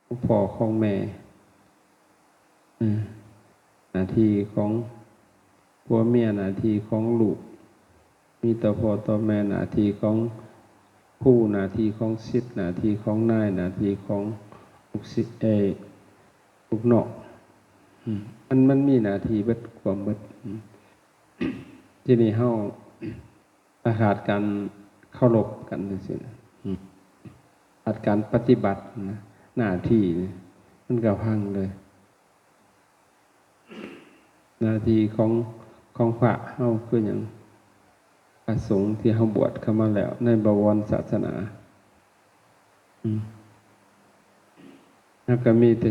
ຂອງພໍ່ຂອງແມ່ ເອີ ໜ້າທີ່ຂອງຜົວເມຍ ໜ້າທີ່ຂອງລູກ ມີຕໍ່ພໍ່ຕໍ່ແມ່ ໜ້າທີ່ຂອງຄູ ໜ້າທີ່ຂອງສິດ ໜ້າທີ່ຂອງນາຍ ໜ້າທີ່ຂອງລູກສິດ ເອີ ລູກນ້ອງ ອືມ ມັນ ມັນມີໜ້າທີ່ເບິດ ຄວບເບິດ ອືມ ທີນີ້ເຮົາ ຖ້າຂາດການເຄົາລົບກັນຈັ່ງຊີ້ນະ ອືມ ຂາດການປະຕິບັດນະ ໜ້າທີ່ນີ້ມັນກໍພັງເລີຍ. ໜ້າທີ່ຂອງ ຂອງພະເຮົາຄືຫຍັງ? ພະສົງທີ່ເຮົາບວດເຂົ້າມາແລ້ວໃນບະວອນສາສະໜາ ອືມ ເຮົາກໍມີແຕ່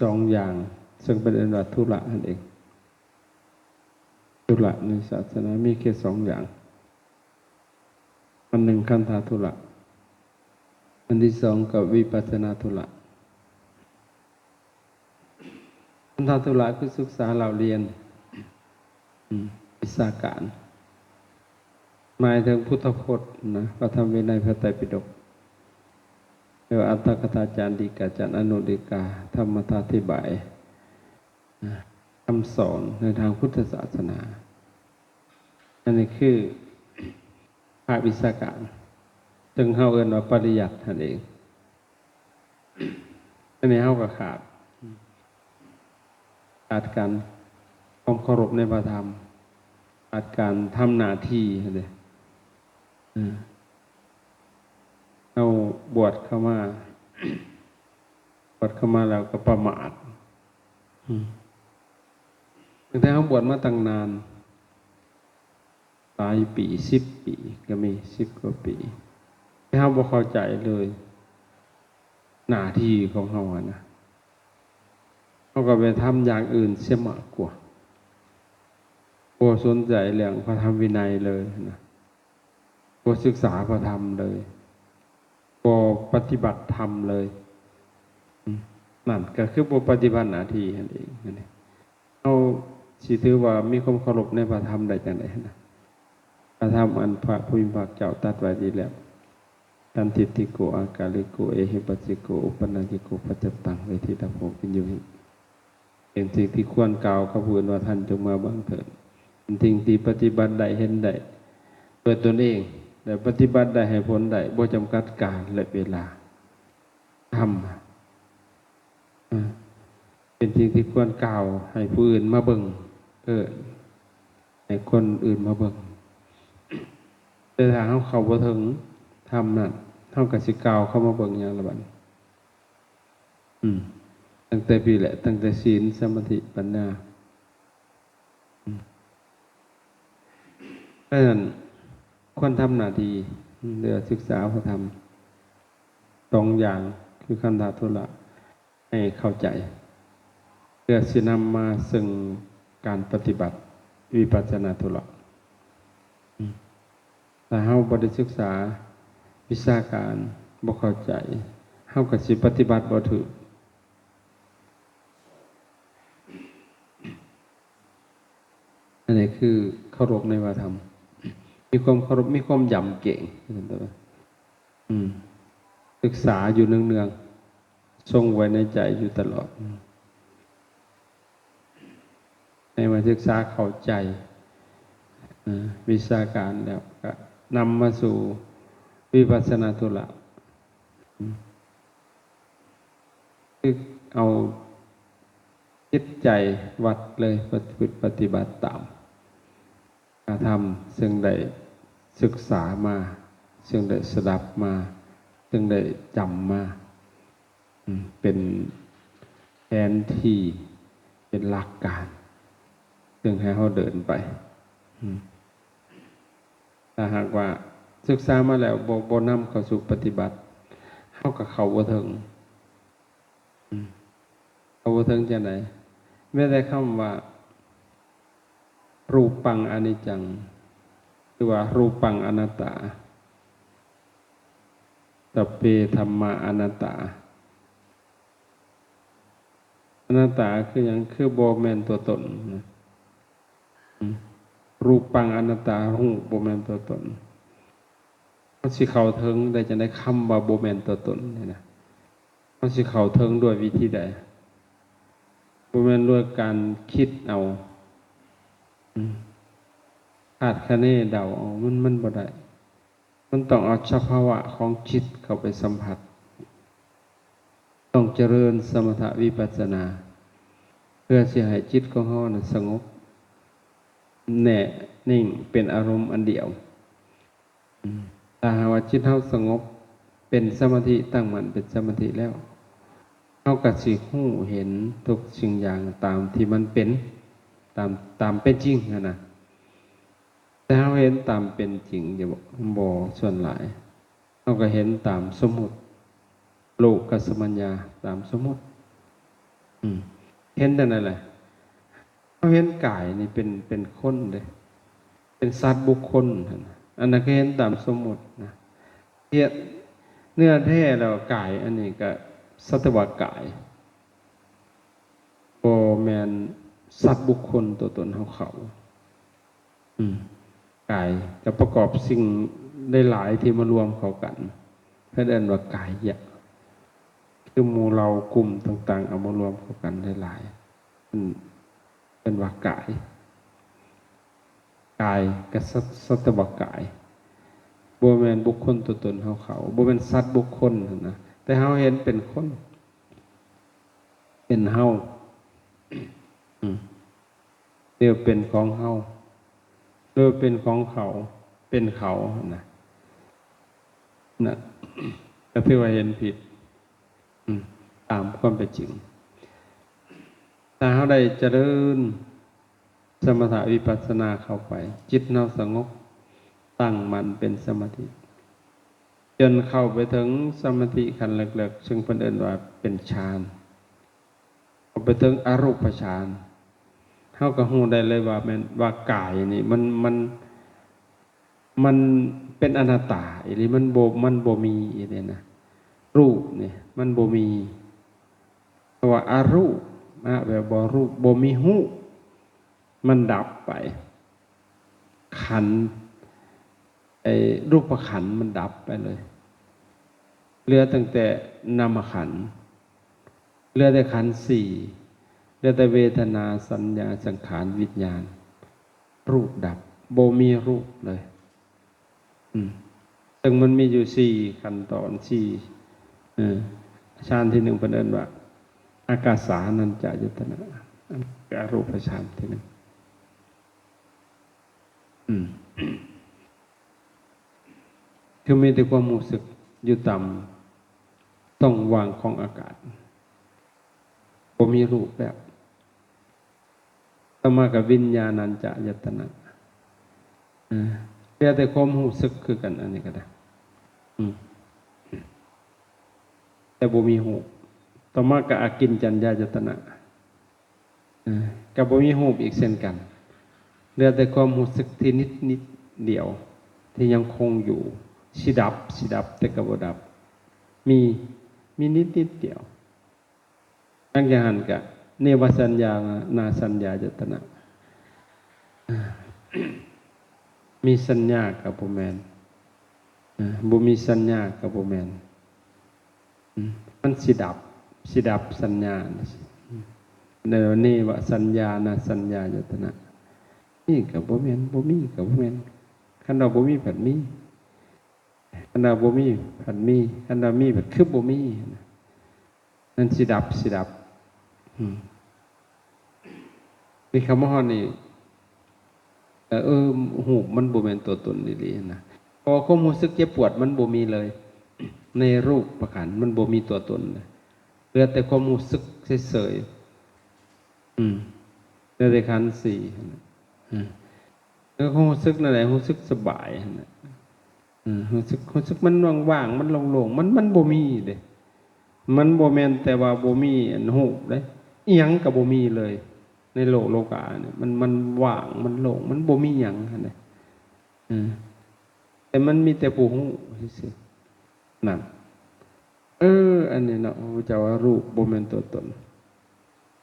ສອງຢ່າງ ເຊິ່ງເພິ່ນເອີ້ນວ່າທຸລະຫັ້ນເອງ. ທຸລະໃນສາສະໜາມີແຄ່ສອງຢ່າງ ອັນໜຶ່ງຄັນທະທຸລະ ອັນທີສອງກໍວິປັດສະນາທຸລະ. ຄັນທະທຸລະຄືສຶກສາເລົ່າລຽນ ອືມ ວິຊາການ ໝາຍເຖິງພຸດທະພົດນະ ພະທຳວິໄນ ພະໄຕປິດົກ ຫຼືວ່າອັດຖະກະຖາຈານ ດີກາຈານ ອະນຸດີກາ ທຳມະທາທິບາຍ ນະ ຄຳສອນໃນທາງພຸດທະສາສະໜາ ອັນນີ້ຄືພາກວິຊາການ ເຊິ່ງເຮົາເອີ້ນວ່າປະລິຍັດຫັ້ນເອງ. ອັນນີ້ເຮົາກໍຂາດ ຂາດການຄວາມເຄົາລົບໃນພະທຳ ຂາດການທຳໜ້າທີ່ຫັ້ນເດ້ ເອີ ເຮົາບວດເຂົ້າມາ ບວດເຂົ້າມາແລ້ວກໍປະໝາດ ອືມ ຕັ້ງແຕ່ເຮົາບວດມາຕັ້ງນານ ຫຼາຍປີ ສິບປີກໍມີ ສິບກວ່າປີ ແຕ່ເຮົາບໍ່ເຂົ້າໃຈເລີຍ ໜ້າທີ່ຂອງເຮົາຫັ້ນນະ ເຮົາກໍໄປທຳຢ່າງອື່ນເສຍມາກກວ່າ ບໍ່ສົນໃຈເລື່ອງພະທຳວິໄນເລີຍນະ. ບໍ່ສຶກສາພະທຳເລີຍ ບໍ່ປະຕິບັດທຳເລີຍ ອືມ ນັ້ນກໍຄືບໍ່ປະຕິບັດໜ້າທີ່ຫັ້ນເອງ. ອັນນີ້ເຮົາຊິຖືວ່າມີຄວາມເຄົາລົບໃນພະທຳໄດ້ຈັ່ງໃດນະ? ພະທຳອັນພະຜູ້ມີພະພາກເຈົ້າຕັດໄວ້ດີແລ້ວ ສັນທິດຖິໂກ ອາກາລິໂກ ເອຫິປັດສິໂກ ອຸປະນາຍິໂກ ປັດຈະຕັງ ເວທິຕະໂພ ວິນຍູຫິ ເປັນສິ່ງທີ່ຄວນກ່າວກັບຜູ້ອື່ນວ່າ ທ່ານຈົ່ງມາເບິ່ງເທີດ. ເປັນສິ່ງທີ່ປະຕິບັດໄດ້ເຫັນໄດ້ດ້ວຍຕົນເອງ ແລະ ປະຕິບັດໄດ້ໃຫ້ຜົນໄດ້ ບໍ່ຈຳກັດການ ແລະ ເວລາ. ທຳ ເປັນສິ່ງທີ່ຄວນກ່າວໃຫ້ຜູ້ອື່ນມາເບິ່ງ ເອີ້ນໃຫ້ຄົນອື່ນມາເບິ່ງ. ແຕ່ຖ້າເຮົາເຂົ້າບໍ່ເຖິງທຳນັ້ນ ເຮົາກໍຊິກ່າວເຂົາມາເບິ່ງຫຍັງລະບັດນີ້? ອືມ ຕັ້ງແຕ່ພີ້ແຫຼະ ຕັ້ງແຕ່ສິນ ສະມາທິ ປັນຍາ ອືມ ເພາະສະນັ້ນ ຄວນທຳໜ້າທີ່ ເພື່ອສຶກສາພະທຳສອງຢ່າງ ຄືຄັນທະທຸລະ ໃຫ້ເຂົ້າໃຈ ເພື່ອຊິນຳມາເຊິ່ງການປະຕິບັດວິປັດສະນາທຸລະ. ອືມ ຖ້າເຮົາບໍ່ໄດ້ສຶກສາວິຊາການ ບໍ່ເຂົ້າໃຈ ເຮົາກໍຊິປະຕິບັດບໍ່ຖືກ. ອັນນີ້ຄືເຄົາລົບໃນພະທຳ ມີຄວາມເຄົາລົບ ມີຄວາມຢຳເກງ ອືມ ສຶກສາຢູ່ເນື່ອງໆ ຊົງໄວ້ໃນໃຈຢູ່ຕະຫຼອດ. ໃນເມື່ອສຶກສາເຂົ້າໃຈ ເອີ ວິຊາການແລ້ວ ກໍນຳມາສູ່ວິປັດສະນາທຸລະ ຄືເອົາຈິດໃຈວັດເລີຍ ປະ ປະຕິບັດຕາມ ອາ ທຳ ເຊິ່ງໄດ້ສຶກສາມາ ເຊິ່ງໄດ້ສະດັບມາ ເຊິ່ງໄດ້ຈຳມາ ເປັນແຜນທີ່ ເປັນຫຼັກການ ເຊິ່ງໃຫ້ເຮົາເດີນໄປ. ຖ້າຫາກວ່າສຶກສາມາແລ້ວ ບໍ່ ບໍ່ນຳເຂົ້າສູ່ປະຕິບັດ ເຮົາກໍເຂົ້າບໍ່ເຖິງ. ອືມ ເຂົ້າບໍ່ເຖິງຈັ່ງໃດ? ແມ້ແຕ່ຄຳວ່າ ຮູປັງອະນິດຈັງ ຫຼືວ່າ ຮູປັງອະນັດຕາ ສັບເປທຳມາອະນັດຕາ. ອະນັດຕາຄືຫຍັງ? ຄືບໍ່ແມ່ນຕົວຕົນນະ. ອືມ ຮູປັງອະນັດຕາ ຮູບບໍ່ແມ່ນຕົວຕົນ. ມັນຊິເຂົ້າເຖິງໄດ້ຈັ່ງໃດ ຄຳວ່າບໍ່ແມ່ນຕົວຕົນນີ້ນະ? ເຮົ າຊິເຂົ້າເຖິງດ້ວຍວິທີໃດ? ບໍ່ແມ່ນດ້ວຍການຄິດເອົາ ອາ ຄາດຄະເນເດົາເອົາ ມັນ ມັນບໍ່ໄດ້. ມັນຕ້ອງເອົາສະພາວະຂອງຈິດເຂົ້າໄປສຳຜັດ. ຕ້ອງຈະເລີນສະມະຖະວິປັດສະນາ ເພື່ອຊິໃຫ້ຈິດຂອງເຮົານັ້ນສະຫງົບແນ່ນິ່ງເປັນອາລົມອັນດຽວ. ອາ ຖ້າຫາກວ່າຈິດເຮົາສະຫງົບເປັນສະມາທິ ຕັ້ງໝັ້ນເປັນສະມາທິແລ້ວ ເຮົາກໍຊິຮູ້ເຫັນທຸກສິ່ງຢ່າງຕາມທີ່ມັນເປັນ ຕາມ ຕາມເປັນຈິງຫັ້ນນະ. ແຕ່ເຮົາເຫັນຕາມເປັນຈິງຢູ່ບໍ່? ບໍ່. ສ່ວນຫຼາຍເຮົາກໍເຫັນຕາມສົມມຸດ ໂລກະສະມັນຍາ ຕາມສົມມຸດ. ອືມ ເຫັນເທົ່ານັ້ນແຫຼະ. ເຮົາເຫັນກາຍນີ້ເປັນ ເປັນຄົນເດ້ ເປັນສັດບຸກຄົນຫັ້ນນະ. ອັນນັ້ນກໍເຫັນຕາມສົມມຸດນະ. ເຮັດ ເນື້ອແທ້ແລ້ວກາຍອັນນີ້ກໍສັດຕະວະກາຍ ບໍ່ແມ່ນສັດບຸກຄົນຕົວຕົນເຮົາເຂົາ. ອືມ ກາຍກໍປະກອບສິ່ງຫຼາຍໆທີ່ມາລວມເຂົ້າກັນ ເພິ່ນເອີ້ນວ່າກາຍະ ຄືໝູ່ເຫຼົ່າກຸ່ມຕ່າງໆເອົາມາລວມເຂົ້າກັນຫຼາຍໆ ເພິ່ນເອີ້ນວ່າກາຍ. ກາຍກໍສັດ ສັດຕະວະກາຍ ບໍ່ແມ່ນບຸກຄົນຕົວຕົນເຮົາເຂົາ ບໍ່ແມ່ນສັດບຸກຄົນຫັ້ນນະ ແຕ່ເຮົາເຫັນເປັນຄົນ ເປັນເຮົາ ອືມ ຫຼືເປັນຂອງເຮົາ ຫຼືເປັນຂອງເຂົາ ເປັນເຂົາຫັ້ນນະ ນັ້ນກໍຖືວ່າເຫັນຜິດ ອືມ ຕາມຄວາມເປັນຈິງ. ຖ້າເຮົາໄດ້ຈະເລີນສະມະຖະວິປັດສະນາເຂົ້າໄປ ຈິດເຮົາສະຫງົບ ຕັ້ງໝັ້ນເປັນສະມາທິ ຈົນເຂົ້າໄປເຖິງສະມາທິຂັ້ນເລິກໆ ເຊິ່ງເພິ່ນເອີ້ນວ່າເປັນฌານ ເຂົ້າໄປເຖິງອະຮູບປະຊານ ເຮົາກໍຮູ້ໄດ້ເລີຍວ່າແມ່ນ ວ່າກາຍນີ້ມັນ ມັນ ມັນເປັນອະນັດຕາອີ່ຫຼີ ມັນບໍ່ ມັນບໍ່ມີອີ່ຫຼີນະ ຮູບນີ້ມັນບໍ່ມີ. ເພາະວ່າອະຮູບ ອະ ແປວ່າບໍ່ ຮູບ ບໍ່ມີຮູບ ມັນດັບໄປ ຂັນ ໄອ້ຮູບປະຂັນມັນດັບໄປເລີຍ ເຫຼືອຕັ້ງແຕ່ນາມະຂັນ ເຫຼືອແຕ່ຂັນສີ່ ເຫຼືອແຕ່ເວທະນາ ສັນຍາ ສັງຂານ ວິນຍານ ຮູບດັບ ບໍ່ມີຮູບເລີຍ. ອືມ ເຊິ່ງມັນມີຢູ່ສີ່ຂັ້ນຕອນ ສີ່ ເອີ ຊານທີໜຶ່ງເພິ່ນເອີ້ນວ່າອາກາສານັນຈະອາຍະຕະນະ ອະ ອະຮູບປະຊານທີໜຶ່ງ ອືມ ຄືມີແຕ່ຄວາມຮູ້ສຶກຢູ່ຕາມຊ່ອງວ່າງຂອງອາກາດ ບໍ່ມີຮູບແບບ. ຕໍ່ມາກໍວິນຍານານຈະອາຍະຕະນະ ເອີ ເຫຼືອແຕ່ຄວາມຮູ້ສຶກຄືກັນ ອັນນີ້ກໍໄດ້ ອືມ ແຕ່ບໍ່ມີຮູບ. ຕໍ່ມາກໍອາກິນຈັນຍາຍະຕະນະ ເອີ ກໍບໍ່ມີຮູບອີກເຊັ່ນກັນ ເຫຼືອແຕ່ຄວາມຮູ້ສຶກທີ່ນິດໆດຽວ ທີ່ຍັງຄົງຢູ່ ຊິດັບ ຊິດັບ ແຕ່ກໍບໍ່ດັບ ມີ ມີນິດໆດຽວ. ຫຼັງຈາກຫັ້ນກະເນວະສັນຍານາສັນຍາຍະຕະນະ ມີສັນຍາກະບໍ່ແມ່ນ ບໍ່ມີສັນຍາກະບໍ່ແມ່ນ ມັນຊິດັບ ຊິດັບສັນຍາ ເນວະສັນຍານາສັນຍາຍະຕະນະ ມີກະບໍ່ແມ່ນ ບໍ່ມີກະບໍ່ແມ່ນ ຄັນວ່າບໍ່ມີພັດມີ ຄັນວ່າບໍ່ມີພັດມີ ຄັນວ່າມີພັດຄືບໍ່ມີ ມັນຊິດັບ ຊິດັບ ອືມ ນີ້ເຂົ້າມາຮອດນີ້ ເອີ ເອີ ຮູບມັນບໍ່ແມ່ນຕົວຕົນອີ່ຫຼີນະ ເພາະວ່າຄວາມຮູ້ສຶກເຈັບປວດມັນບໍ່ມີເລີຍ ໃນຮູບປະຂັນມັນບໍ່ມີຕົວຕົນເລີຍ ເຫຼືອແຕ່ຄວາມຮູ້ສຶກເສີຍໆ ອືມ ເຫຼືອແຕ່ຂັນສີ່ຫັ້ນນະ ເອີ ແລ້ວກໍຮູ້ສຶກນັ້ນແຫຼະ ຮູ້ສຶກສະບາຍຫັ້ນນະ ເອີ ຮູ້ສຶກ ຮູ້ສຶກມັນວ່າງໆ ມັນໂລ່ງໆ ມັນ ມັນບໍ່ມີເດ້ ມັນບໍ່ແມ່ນແຕ່ວ່າບໍ່ມີອັນຮູບເດ້ ອີ່ຫຍັງກໍບໍ່ມີເລີຍ ໃນໂລກໂລການີ້ ມັນ ມັນວ່າງ ມັນໂລ່ງ ມັນບໍ່ມີຫຍັງຫັ້ນເດ້ ເອີ ແຕ່ມັນມີແຕ່ຜູ້ຮູ້ຊື່ໆ ນັ້ນ ເອີ ອັນນີ້ເນາະ ພະພຸດທະເຈົ້າວ່າຮູບບໍ່ແມ່ນຕົວຕົນ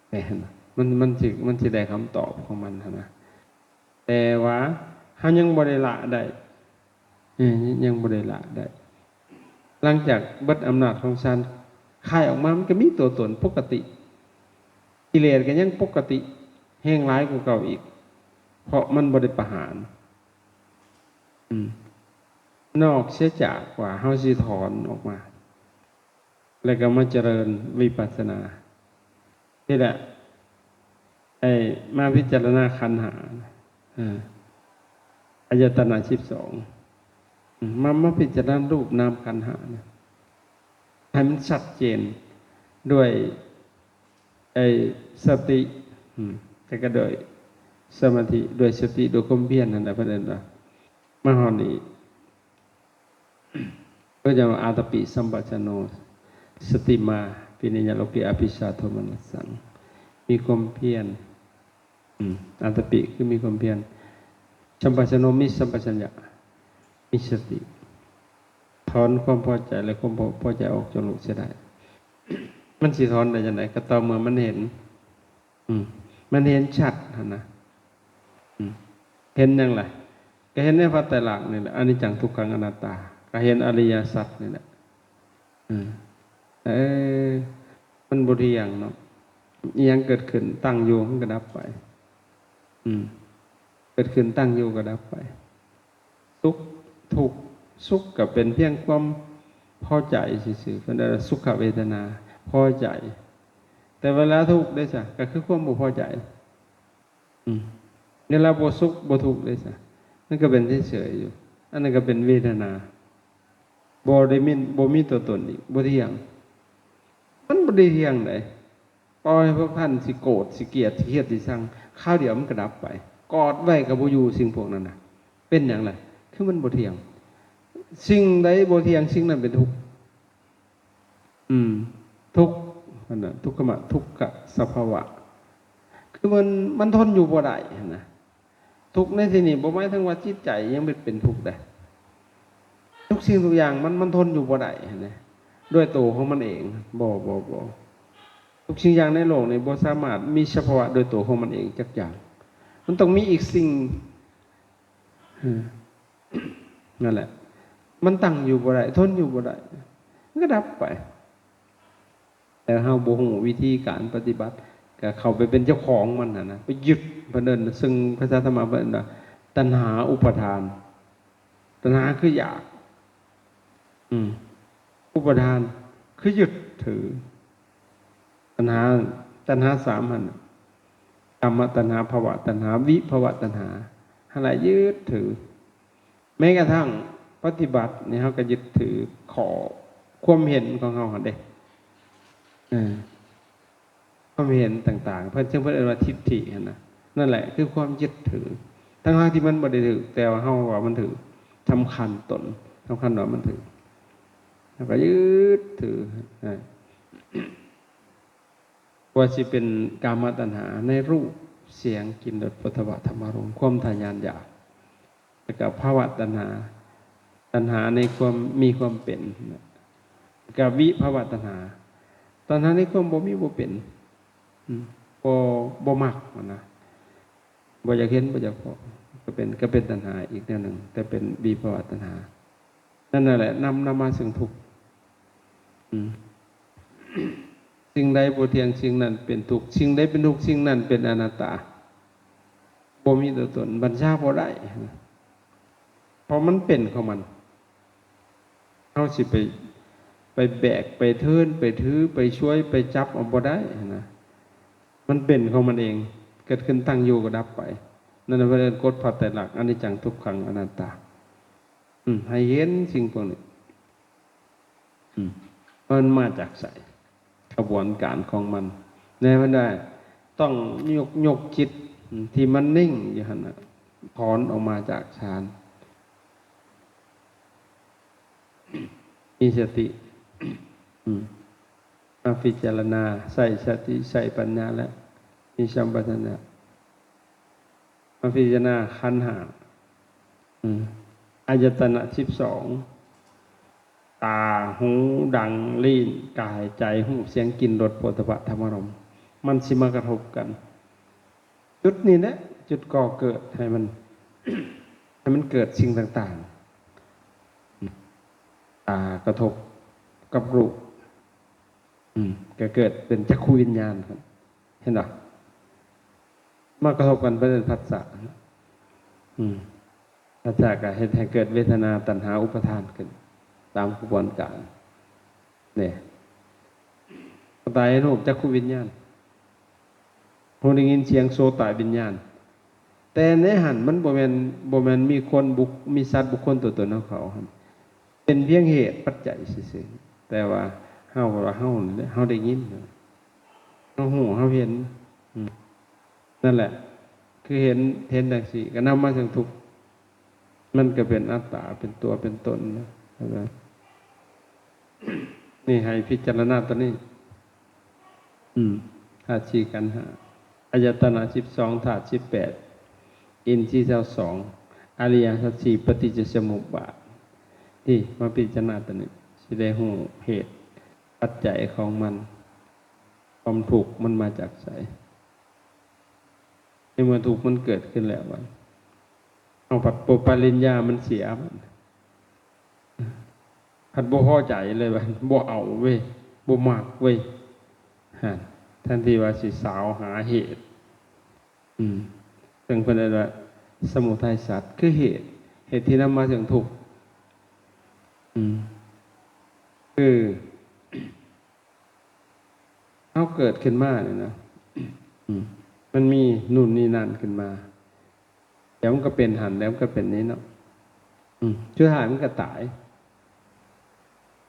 ແມ່ນ ມັນ ມັນຊິ ມັນຊິໄດ້ຄຳຕອບຂອງມັນຫັ້ນນະ ແຕ່ວ່າເຮົາຍັງບໍ່ໄດ້ລະໄດ້ ເອີ ຍັງບໍ່ໄດ້ລະໄດ້ ຫຼັງຈາກເບິດອຳນາດຂອງຊານ ຄາຍອອກມາມັນກໍມີຕົວຕົນປົກກະຕິ ກິເລດກໍຍັງປົກກະຕິ ແຮງຫຼາຍກວ່າເກົ່າອີກ ເພາະມັນບໍ່ໄດ້ປະຫານ ອືມ ນອກເສຍຈາກວ່າເຮົາຊິຖອນອອກມາ ແລ້ວກໍມາຈະເລີນວິປັດສະນາ ນີ້ແຫຼະ ໄອ້ມາພິຈາລະນາຂັນຫ້າ ເອີ ອາຍະຕະນະສິບສອງ ອືມ ມາ ມາພິຈາລະນາຮູບນາມຂັນຫ້ານະ ໃຫ້ມັນຊັດເຈນດ້ວຍ ໄອ້ສະຕິ ອືມ ແຕ່ກໍໂດຍສະມາທິ ໂດຍສະຕິ ໂດຍຄວາມພຽນຫັ້ນແຫຼະ ເພິ່ນເອີ້ນວ່າ ມາຮອດນີ້ ເພິ່ນເອີ້ນວ່າ ອາຕະປິສຳປະຊາໂນ ສະຕິມາ ວິລິຍະໂລເກ ອະພິຊາໂທມະນັດສັງ ມີຄວາມພຽນ ອືມ ອາຕະປິຄືມີຄວາມພຽນ ສຳປະຊາໂນ ມີສຳປະຊັນຍະ ມີສະຕິ ຖອນຄວາມພໍໃຈ ແລະ ຄວາມບໍ່ພໍໃຈອອກຈາກໂລກເສຍໄດ້ ມັນຊິຖອນໄດ້ຈັ່ງໃດ? ກໍຕໍ່ເມື່ອມັນເຫັນ ອືມ ມັນເຫັນຊັດຫັ້ນນະ ອືມ ເຫັນຫຍັງລະ? ກໍເຫັນໃນພະໄຕຣະລັກນີ້ແຫຼະ ອະນິດຈັງ ທຸກຂັງ ອະນັດຕາ ກໍເຫັນອະລິຍະສັດນີ້ແຫຼະ ເອີ ເອີ ມັນບໍ່ທ່ຽງເນາະ ອີ່ຫຍັງເກີດຂຶ້ນຕັ້ງຢູ່ ມັນກໍດັບໄປ ອືມ ເກີດຂຶ້ນຕັ້ງຢູ່ກໍດັບໄປ ສຸກ ທຸກ ສຸກກໍເປັນພຽງຄວາມພໍໃຈຊື່ໆ ເພິ່ນເອີ້ນວ່າສຸຂະເວທະນາ ພໍໃຈ ແຕ່ເວລາທຸກເດ້ຊະ ກໍຄືຄວາມບໍ່ພໍໃຈ ອືມ ເວລາບໍ່ສຸກບໍ່ທຸກເດ້ຊະ ມັນກໍເປັນເສຍໆຢູ່ ອັນນັ້ນກໍເປັນເວທະນາ ບໍ່ໄດ້ມີ ບໍ່ມີຕົວຕົນອີກ ບໍ່ທ່ຽງ ມັນບໍ່ໄດ້ທ່ຽງໃດ ຕໍ່ໃຫ້ພວກທ່ານຊິໂກດ ຊິກຽດ ຊິຮຽດ ຊິຊັງ ຄາວດຽວມັນກໍດັບໄປ ກອດໄວ້ກໍບໍ່ຢູ່ ສິ່ງພວກນັ້ນນະ ເປັນຫຍັງລະ? ຄືມັນບໍ່ທ່ຽງ ສິ່ງໃດບໍ່ທ່ຽງ ສິ່ງນັ້ນເປັນທຸກ ອືມ ທຸກຫັ້ນນະ ທຸກຂະມະ ທຸກຂະສະພາວະ ຄືມັນ ມັນທົນຢູ່ບໍ່ໄດ້ຫັ້ນນະ ທຸກໃນທີ່ນີ້ບໍ່ໝາຍເຖິງວ່າຈິດໃຈຍັງເປັນ ເປັນທຸກໃດ໋ ທຸກສິ່ງທຸກຢ່າງມັນ ມັນທົນຢູ່ບໍ່ໄດ້ຫັ້ນນະ ດ້ວຍໂຕຂອງມັນເອງ ບໍ່ ບໍ່ ບໍ່ ທຸກສິ່ງຢ່າງໃນໂລກນີ້ບໍ່ສາມາດມີສະພາວະໂດຍໂຕຂອງມັນເອງຈັກຢ່າງ ມັນຕ້ອງມີອີກສິ່ງ ເອີ ນັ້ນແຫຼະ ມັນຕັ້ງຢູ່ບໍ່ໄດ້ ທົນຢູ່ບໍ່ໄດ້ ມັນກໍດັບໄປ ແຕ່ເຮົາບໍ່ຮູ້ວິທີການປະຕິບັດ ກໍເຂົ້າໄປເປັນເຈົ້າຂອງມັນຫັ້ນນະ ໄປຍຶດ ເພິ່ນເອີ້ນ ເຊິ່ງພາສາທຳມະເພິ່ນເອີ້ນວ່າ ຕັນຫາອຸປະທານ ຕັນຫາຄືຢາກ ອືມ ອຸປະທານຄືຍຶດຖື ຕັນຫາ ຕັນຫາສາມຫັ້ນ ກາມະຕັນຫາ ພະວະຕັນຫາ ວິພະວະຕັນຫາ ຫັ້ນລະຍຶດຖື ແມ້ກະທັ່ງປະຕິບັດນີ້ ເຮົາກໍຍຶດຖືຂໍ້ຄວາມເຫັນຂອງເຮົາຫັ້ນເດ້ ເອີ ຄວາມເຫັນຕ່າງໆ ເພິ່ນ ເຊິ່ງເພິ່ນເອີ້ນວ່າທິດຖິຫັ້ນນະ ນັ້ນແຫຼະຄືຄວາມຍຶດຖື ທັງໆທີ່ມັນບໍ່ໄດ້ຖືກ ແຕ່ວ່າເຮົາວ່າມັນຖືກ ສຳຄັນຕົນ ສຳຄັນວ່າມັນຖືກ ເຮົາກໍຍຶດຖື ອາ ບໍ່ວ່າຊິເປັນກາມະຕັນຫາໃນຮູບ ສຽງ ກິ່ນ ລົດ ໂຜດຖະວະ ທຳມາລົມ ຄວາມທະຍານຢາກ ແລ້ວກໍພະວະຕັນຫາ ຕັນຫາໃນຄວາມມີຄວາມເປັນ ແລ້ວກໍວິພະວະຕັນຫາ ຕັນຫາໃນຄວາມບໍ່ມີບໍ່ເປັນ ອືມ ບໍ່ ບໍ່ມັກຫັ້ນນະ ບໍ່ຢາກເຫັນ ບໍ່ຢາກພໍ້ ກໍເປັນ ກໍເປັນຕັນຫາອີກແນວໜຶ່ງ ແຕ່ເປັນວິພະວະຕັນຫາ ນັ້ນນະແຫຼະ ນຳ ນຳມາເຊິ່ງທຸກ ອືມ ສິ່ງໃດບໍ່ທ່ຽງ ສິ່ງນັ້ນເປັນທຸກ ສິ່ງໃດເປັນທຸກ ສິ່ງນັ້ນເປັນອະນັດຕາ ບໍ່ມີຕົວຕົນ ບັນຊາບໍ່ໄດ້ ເພາະມັນເປັນຂອງມັນ ເຮົາຊິໄປ ໄປແບກ ໄປເທີນ ໄປຖື ໄປຊ່ວຍ ໄປຈັບເອົາບໍ່ໄດ້ຫັ້ນນະ ມັນເປັນຂອງມັນເອງ ເກີດຂຶ້ນ ຕັ້ງຢູ່ ກໍດັບໄປ ນັ້ນນະ ເພິ່ນເອີ້ນກົດພະໄຕຣະລັກ ອະນິດຈັງ ທຸກຂັງ ອະນັດຕາ ອືມ ໃຫ້ເຫັນສິ່ງພວກນີ້ ອືມ ມັນມາຈາກໃສ ຂະບວນການຂອງມັນ ແນວໃດ ຕ້ອງຍົກ ຍົກຈິດ ອືມ ທີ່ມັນນິ່ງຢູ່ຫັ້ນນະ ຖອນອອກມາຈາກສານ ມີສະຕິ ອືມ ມາພິຈາລະນາ ໃຊ້ສະຕິ ໃຊ້ປັນຍາ ແລະ ມີສຳປະຊັນຍະ ມາພິຈາລະນາຂັນຫ້າ ອືມ ອາຍະຕະນະສິບສອງ ຕາ ຫູ ດັງ ລີ້ນ ກາຍ ໃຈ ຮູບ ສຽງ ກິ່ນ ລົດ ໂຜດຖະວະ ທຳມາລົມ ມັນຊິມາກະທົບກັນ ຈຸດນີ້ແຫຼະ ຈຸດກໍ່ເກີດໃຫ້ມັນ ໃຫ້ມັນເກີດສິ່ງຕ່າງໆ ຕາກະທົບກັບຮູບ ອືມ ກໍເກີດເປັນຈັກຂຸວິນຍານ ເຫັນບໍ່? ມາກະທົບກັນເປັນພັດສະ ອືມ ພັດສະກໍເຮັດໃຫ້ເກີດເວທະນາ ຕັນຫາ ອຸປາທານຂຶ້ນ ຕາມຂະບວນການ ນີ້ ຕາເຫັນຮູບ ຈັກຂຸວິນຍານ ຮູ້ໄດ້ຍິນສຽງ ໂສຕະວິນຍານ. ແຕ່ໃນຫັ້ນມັນບໍ່ແມ່ນ ບໍ່ແມ່ນມີຄົນ ບຸກ ມີສັດບຸກຄົນຕົວຕົນຂອງເຂົາຫັ້ນ ເປັນພຽງເຫດປັດໄຈຊື່ໆ ແຕ່ວ່າເຮົາ ເຮົາ ເຮົານີ້ແຫຼະ ເຮົາໄດ້ຍິນ ເຮົາຮູ້ ເຮົາເຫັນ ອືມ ນັ້ນແຫຼະ ຄືເຫັນ ເຫັນຈັ່ງຊີ້ ກໍນຳມາເຖິງທຸກ ມັນກໍເປັນອັດຕາ ເປັນຕົວເປັນຕົນນະ ເຫັນບໍ່? ນີ້ໃຫ້ພິຈາລະນາຕົວນີ້ ອືມ ທາດສີ່ ຂັນຫ້າ ອາຍະຕະນະສິບສອງ ທາດສິບແປດ ອິນຊີຊາວສອງ ອະລິຍະສັດສີ່ ປະຕິດຈະສະມຸບບາດ ນີ້ມາພິຈາລະນາຕົວນີ້ ຊິໄດ້ຮູ້ເຫດປັດໄຈຂອງມັນ ຄວາມທຸກມັນມາຈາກໃສ ໃນເມື່ອທຸກມັນເກີດຂຶ້ນແລ້ວ ເຮົາພັດບໍ່ປະລິນຍາມັນເສຍ ພັດບໍ່ພໍໃຈເລີຍ ບໍ່ເອົາເວີຍ ບໍ່ມັກເວີຍ ຫັ້ນ ແທນທີ່ວ່າຊິສາວຫາເຫດ ອືມ ເຊິ່ງເພິ່ນເອີ້ນວ່າສະມຸໄທສັດ ຄືເຫດ ເຫດທີ່ນຳມາເຖິງທຸກ ອືມ ຄື ເຮົາເກີດຂຶ້ນມານີ້ນະ ອືມ ມັນມີນູ່ນນີ້ນັ້ນຂຶ້ນມາ ແລ້ວມັນກໍເປັນຫັ້ນ ແລ້ວມັນກໍເປັນນີ້ເນາະ ອືມ ສຸດທ້າຍມັນກໍຕາຍ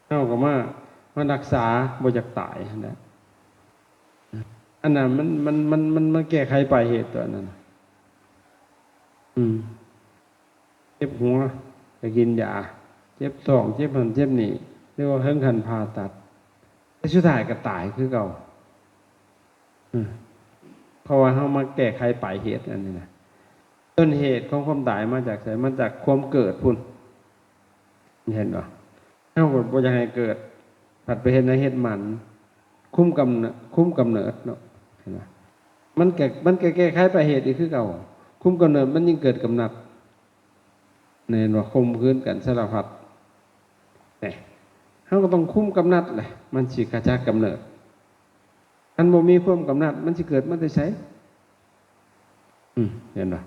ເຮົາກໍມາ ມາຮັກສາບໍ່ຢາກຕາຍຫັ້ນແຫຼະ ອັນນັ້ນມັນ ມັນ ມັນ ມັນ ມັນແກ້ໄຂປາຍເຫດຕົວນັ້ນ ອືມ. ເຈັບຫົວກໍກິນຢາ ເຈັບທ້ອງ ເຈັບຫັ້ນເຈັບນີ້ ຫຼືວ່າເຖິງຂັ້ນຜ່າຕັດ ແຕ່ສຸດທ້າຍກໍຕາຍຄືເກົ່າ ອືມ ເພາະວ່າເຮົາມາແກ້ໄຂປາຍເຫດອັນນີ້ນະ ຕົ້ນເຫດຂອງຄວາມຕາຍມາຈາກໃສ? ມາຈາກຄວາມເກີດພຸ້ນ ເຫັນບໍ່? ເຮົາກໍບໍ່ຢາກໃຫ້ເກີດ ພັດໄປເຮັດໃນເຮັດມັນ ຄຸມກຳເນີດ ຄຸມກຳເນີດເນາະ ເຫັນບໍ່? ມັນກໍ ມັນກໍແກ້ໄຂປາຍເຫດອີກຄືເກົ່າ ຄຸມກຳເນີດ ມັນຍິ່ງເກີດກຳນັດ ເຫັນບໍ່? ຂົ່ມຂືນກັນສາລະພັດ ນີ້ ເຮົາກໍຕ້ອງຄຸມກຳນັດແຫຼະ ມັນຊິຂະຈັດກຳເນີດ ຄັນບໍ່ມີຄວາມກຳນັດ ມັນຊິເກີດມາແຕ່ໃສ? ອືມ ເຫັນບໍ່?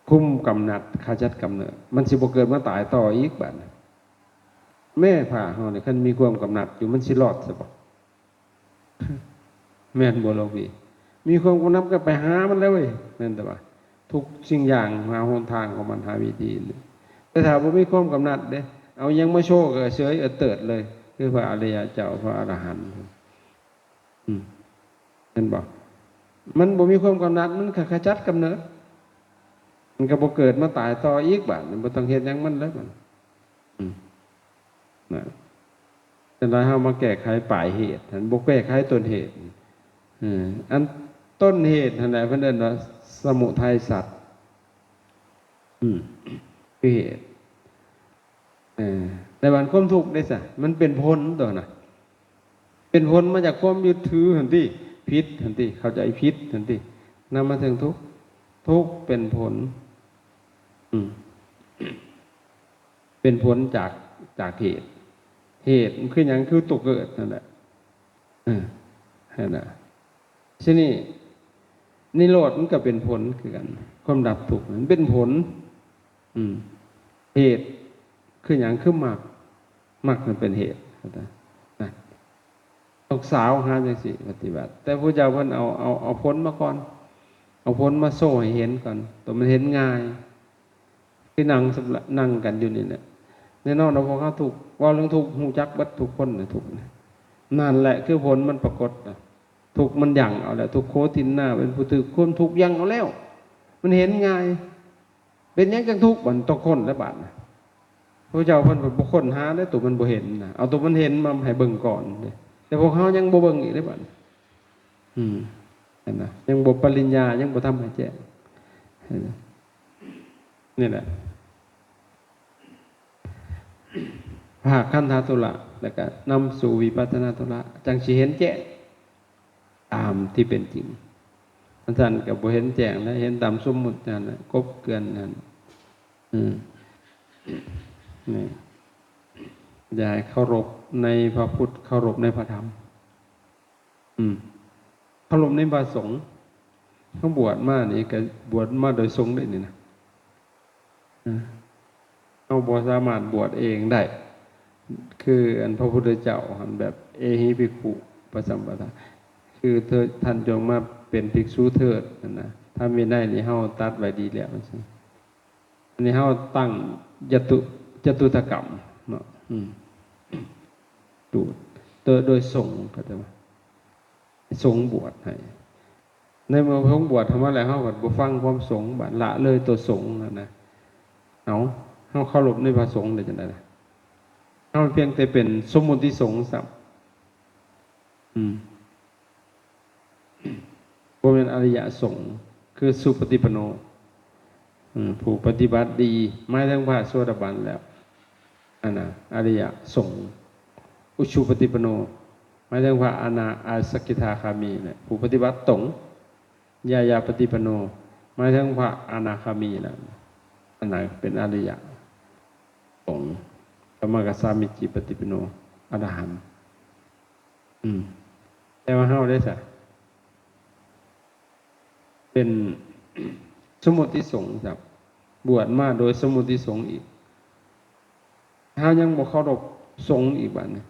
ຄຸມກຳນັດ ຂະຈັດກຳເນີດ ມັນຊິບໍ່ເກີດມາຕາຍຕໍ່ອີກບາດນີ້ ແມ່ພະເຮົານີ້ ຄັນມີຄວາມກຳນັດຢູ່ ມັນຊິລອດຊະບໍ່? ແມ່ນບໍ່ຫຼວງພີ່? ມີຄວາມກຳນັດກໍໄປຫາມັນແລ້ວເວີຍ ແມ່ນແຕ່ວ່າ ທຸກສິ່ງຢ່າງຫາຫົນທາງຂອງມັນ ຫາວິທີ ແຕ່ຖ້າບໍ່ມີຄວາມກຳນັດເດ້ ເອົາຫຍັງມາໂຊກໍເສີຍເອີດເຕີດເລີຍ ຄືພະອະລິຍະເຈົ້າ ພະອະລະຫັນ ອືມ ເຫັນບໍ່? ມັນບໍ່ມີຄວາມກຳນັດ ມັນກໍຂະຈັດກຳເນີດ ມັນກໍບໍ່ເກີດມາຕາຍຕໍ່ອີກບາດນີ້ ບໍ່ຕ້ອງເຮັດຫຍັງມັນແລ້ວບາດນີ້ ອືມ ນະ ຈັ່ງໃດເຮົາມາແກ້ໄຂປາຍເຫດ ຫັ້ນ ບໍ່ແກ້ໄຂຕົ້ນເຫດ ເອີ ອັນຕົ້ນເຫດຫັ້ນແຫຼະ ເພິ່ນເອີ້ນວ່າສະມຸໄທສັດ ອືມ ຄືເຫດ ເອີ ແຕ່ວ່າຄວາມທຸກເດ້ຊະ ມັນເປັນຜົນຕົວນະ ເປັນຜົນມາຈາກຄວາມຍຶດຖືຫັ້ນຕິ ຜິດຫັ້ນຕິ ເຂົ້າໃຈຜິດຫັ້ນຕິ ນຳມາເຖິງທຸກ ທຸກເປັນຜົນ ອືມ ເປັນຜົນຈາກ ຈາກເຫດ ເຫດມັນຄືຫຍັງ? ຄືຕົວເກີດນັ້ນແຫຼະ ເອີ ຫັ້ນນະ ທີນີ້ ນິໂຣດມັນກໍເປັນຜົນຄືກັນ ຄວາມດັບທຸກມັນເປັນຜົນ ອືມ ເຫດຄືຫຍັງ? ຄືມັກ ມັກມັນເປັນເຫດ ນະ ຕ້ອງສາວຫາຈັ່ງຊີ້ປະຕິບັດ ແຕ່ພະເຈົ້າເພິ່ນເອົາ ເອົາ ເອົາຜົນມາກ່ອນ ເອົາຜົນມາໂຊໃຫ້ເຫັນກ່ອນ ຕົວມັນເຫັນງ່າຍ ຄືນັ່ງ ນັ່ງກັນຢູ່ນີ້ແຫຼະ ແນ່ນອນວ່າພວກເຮົາທຸກ ເວົ້າເລື່ອງທຸກ ຮູ້ຈັກເບິດທຸກຄົນນະ ທຸກນະ ນັ້ນແຫຼະຄືຜົນມັນປາກົດນະ ທຸກມັນຢັ້ງເອົາແລ້ວ ທຸກໂຄຕິນນາ ເປັນຜູ້ຖືກຄວາມທຸກຢັ້ງເອົາແລ້ວ ມັນເຫັນງ່າຍ ເປັນຫຍັງຈັ່ງທຸກ? ບັດຕ້ອງຄົ້ນແລ້ວບາດນະ ພະເຈົ້າເພິ່ນບໍ່ຄົ້ນຫາເດ້ ຕົວມັນບໍ່ເຫັນນະ ເອົາຕົວມັນເຫັນມາໃຫ້ເບິ່ງກ່ອນເດ້ ແຕ່ພວກເຮົາຍັງບໍ່ເບິ່ງອີກເດ້ບາດ ອືມ ເຫັນນະ ຍັງບໍ່ປະລິນຍາ ຍັງບໍ່ທຳໃຫ້ແຈ້ງ ເຫັນນະ ນີ້ແຫຼະ ພາກຄັນທະທຸລະ ແລ້ວກະນຳສູ່ວິປັດສະນາທຸລະ ຈັ່ງຊິເຫັນແຈ້ງຕາມທີ່ເປັນຈິງ ອັນຊັ້ນກໍບໍ່ເຫັນແຈ້ງແລ້ວ ເຫັນຕາມສົມມຸດນັ້ນນະ ກົບເກື່ອນນັ້ນ ອືມ ນີ້ ຢ່າໃຫ້ເຄົາລົບ ໃນພະພຸດ ເຄົາລົບໃນພະທຳ ອືມ ເຄົາລົບໃນພະສົງ. ເຮົາບວດມານີ້ກໍບວດມາໂດຍສົງເດ້ນີ້ນະ ເອີ ເຮົາບໍ່ສາມາດບວດເອງໄດ້ ຄືອັນພະພຸດທະເຈົ້າຫັ້ນ ແບບ ເອຫິພິກຂຸປະສຳປະທາ ຄືເທີ- ທ່ານຈົ່ງມາເປັນພິກສຸເທີດຫັ້ນນະ ທຳວິໄນນີ້ເຮົາຕັດໄວ້ດີແລ້ວ ອັນນີ້ເຮົາຕັ້ງຈະຕຸ- ຈະຕຸດຖະກຳເນາະ ອືມ ໂດຍ ໂດຍສົງ ເຂົ້າໃຈບໍ່? ສົງບວດໃຫ້ ໃນເມື່ອສົງບວດເຂົ້າມາແລ້ວ ເຮົາກໍບໍ່ຟັງຄວາມສົງ ບາດລະເລີຍຕົວສົງຫັ້ນນະ ເອົາ ເຮົາເຄົາລົບໃນພະສົງໄດ້ຈັ່ງໃດລະ? ເຮົາພຽງແຕ່ເປັນສົມມຸດຕິສົງຊ້ຳ ອືມ ບໍ່ແມ່ນອະລິຍະສົງ ຄືສຸປະຕິປັນໂນ ອືມ ຜູ້ປະຕິບັດດີ ໝາຍເຖິງພະໂສດາບັນແລ້ວ ອັນນະ ອະລິຍະສົງ. ອຸຊຸປະຕິປັນໂນ ໝາຍເຖິງພະອະນາ- ອາສະກິທາຄາມີແຫຼະ ຜູ້ປະຕິບັດຕົງ. ຍາຍາປະຕິປັນໂນ ໝາຍເຖິງພະອະນາຄາມີແຫຼະ ອັນນັ້ນເປັນອະລິຍະສົງ. ສະມາກະສາມິຈິປະຕິປັນໂນ ອະລະຫັນ. ອືມ ແຕ່ວ່າເຮົາເດ້ຊະ ເປັນສົມມຸດຕິສົງຊ້ຳ ບວດມາໂດຍສົມມຸດຕິສົງອີກ ເຮົາຍັງບໍ່ເຄົາລົບສົງອີກບາດນີ້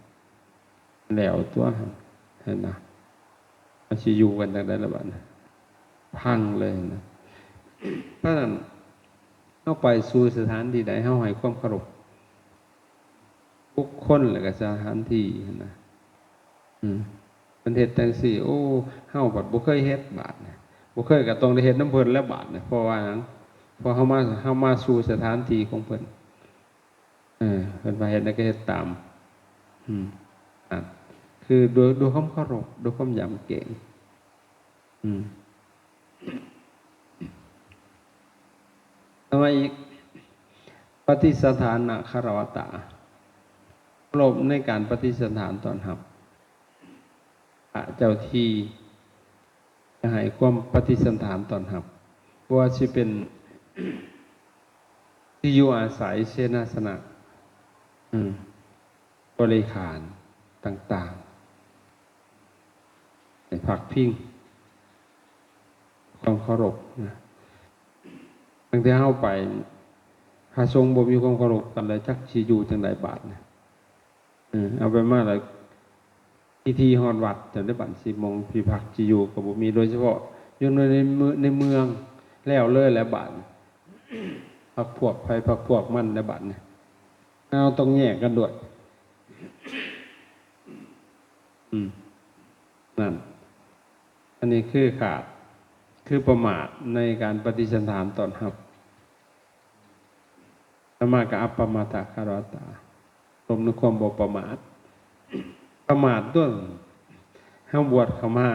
ແລ້ວຕົວະ ເຫັນນະ ມັນຊິຢູ່ກັນຈັ່ງໃດລະບາດນີ້ ພັງເລີຍນະ. ເພາະນັ້ນ ເຮົາໄປສູ່ສະຖານທີ່ໃດ ເຮົາໃຫ້ຄວາມເຄົາລົບ ບຸກຄົນ ແລະກະສະຖານທີ່ຫັ້ນນະ ອືມ ເພິ່ນເຮັດຈັ່ງຊີ້ ໂອ້ ເຮົາບັດບໍ່ເຄີຍເຮັດບາດນີ້ ບໍ່ເຄີຍກະຕ້ອງໄດ້ເຮັດນຳເພິ່ນແລ້ວບາດນີ້ ເພາະວ່າຫຍັງ? ເພາະເຮົາມາ ເຮົາມາສູ່ສະຖານທີ່ຂອງເພິ່ນ ເອີ ເພິ່ນວ່າເຮັດໃດກະເຮັດຕາມ ອືມ ນັ້ນ ຄືດ້ວຍ ດ້ວຍຄວາມເຄົາລົບ ດ້ວຍຄວາມຢຳເກງ ອືມ ຕໍ່ມາອີກ ປະຕິສະຖານະຄາລະວະຕາ ເຄົາລົບໃນການປະຕິສະຖານຕ້ອນຮັບ ພະເຈົ້າທີ່ ຈະໃຫ້ຄວາມປະຕິສັນຖານຕ້ອນຮັບ ບໍ່ວ່າຊິເປັນທີ່ຢູ່ອາໄສ, ເສນາສະນະ, ອືມ, ບໍລິຂານຕ່າງໆ ໃຫ້ພັກພິງ ຄວາມເຄົາລົບນະ. ບາງເທື່ອເຮົາໄປ ພະສົງບໍ່ມີຄວາມເຄົາລົບກັນ ແລ້ວຈັກຊິຢູ່ຈັ່ງໃດບາດນີ້. ເອີ ເອົາໄປມາແລ້ວ ພິທີຮອດວັດ ຈັ່ງໃດບັດ ສິບໂມງທີ່ພັກຊິຢູ່ກໍບໍ່ມີ ໂດຍສະເພາະຢູ່ໃນເມືອງ ໃນເມືອງແລ້ວເລີຍແຫຼະບາດ ພັກພວກໃຜພັກພວກມັນແຫຼະບາດນີ້ ເຮົາຕ້ອງແຍກກັນດ້ວຍ ອືມ ນັ້ນ ອັນນີ້ຄືຂາດ ຄືປະໝາດໃນການປະຕິສັນຖານຕ້ອນຮັບ. ຕໍ່ມາກໍອັບປະມາດຕະຄາລະວະຕາ ລົມໃນຄວາມບໍ່ປະໝາດ ປະໝາດຕົວະ ເຮົາບວດເຂົ້າມາ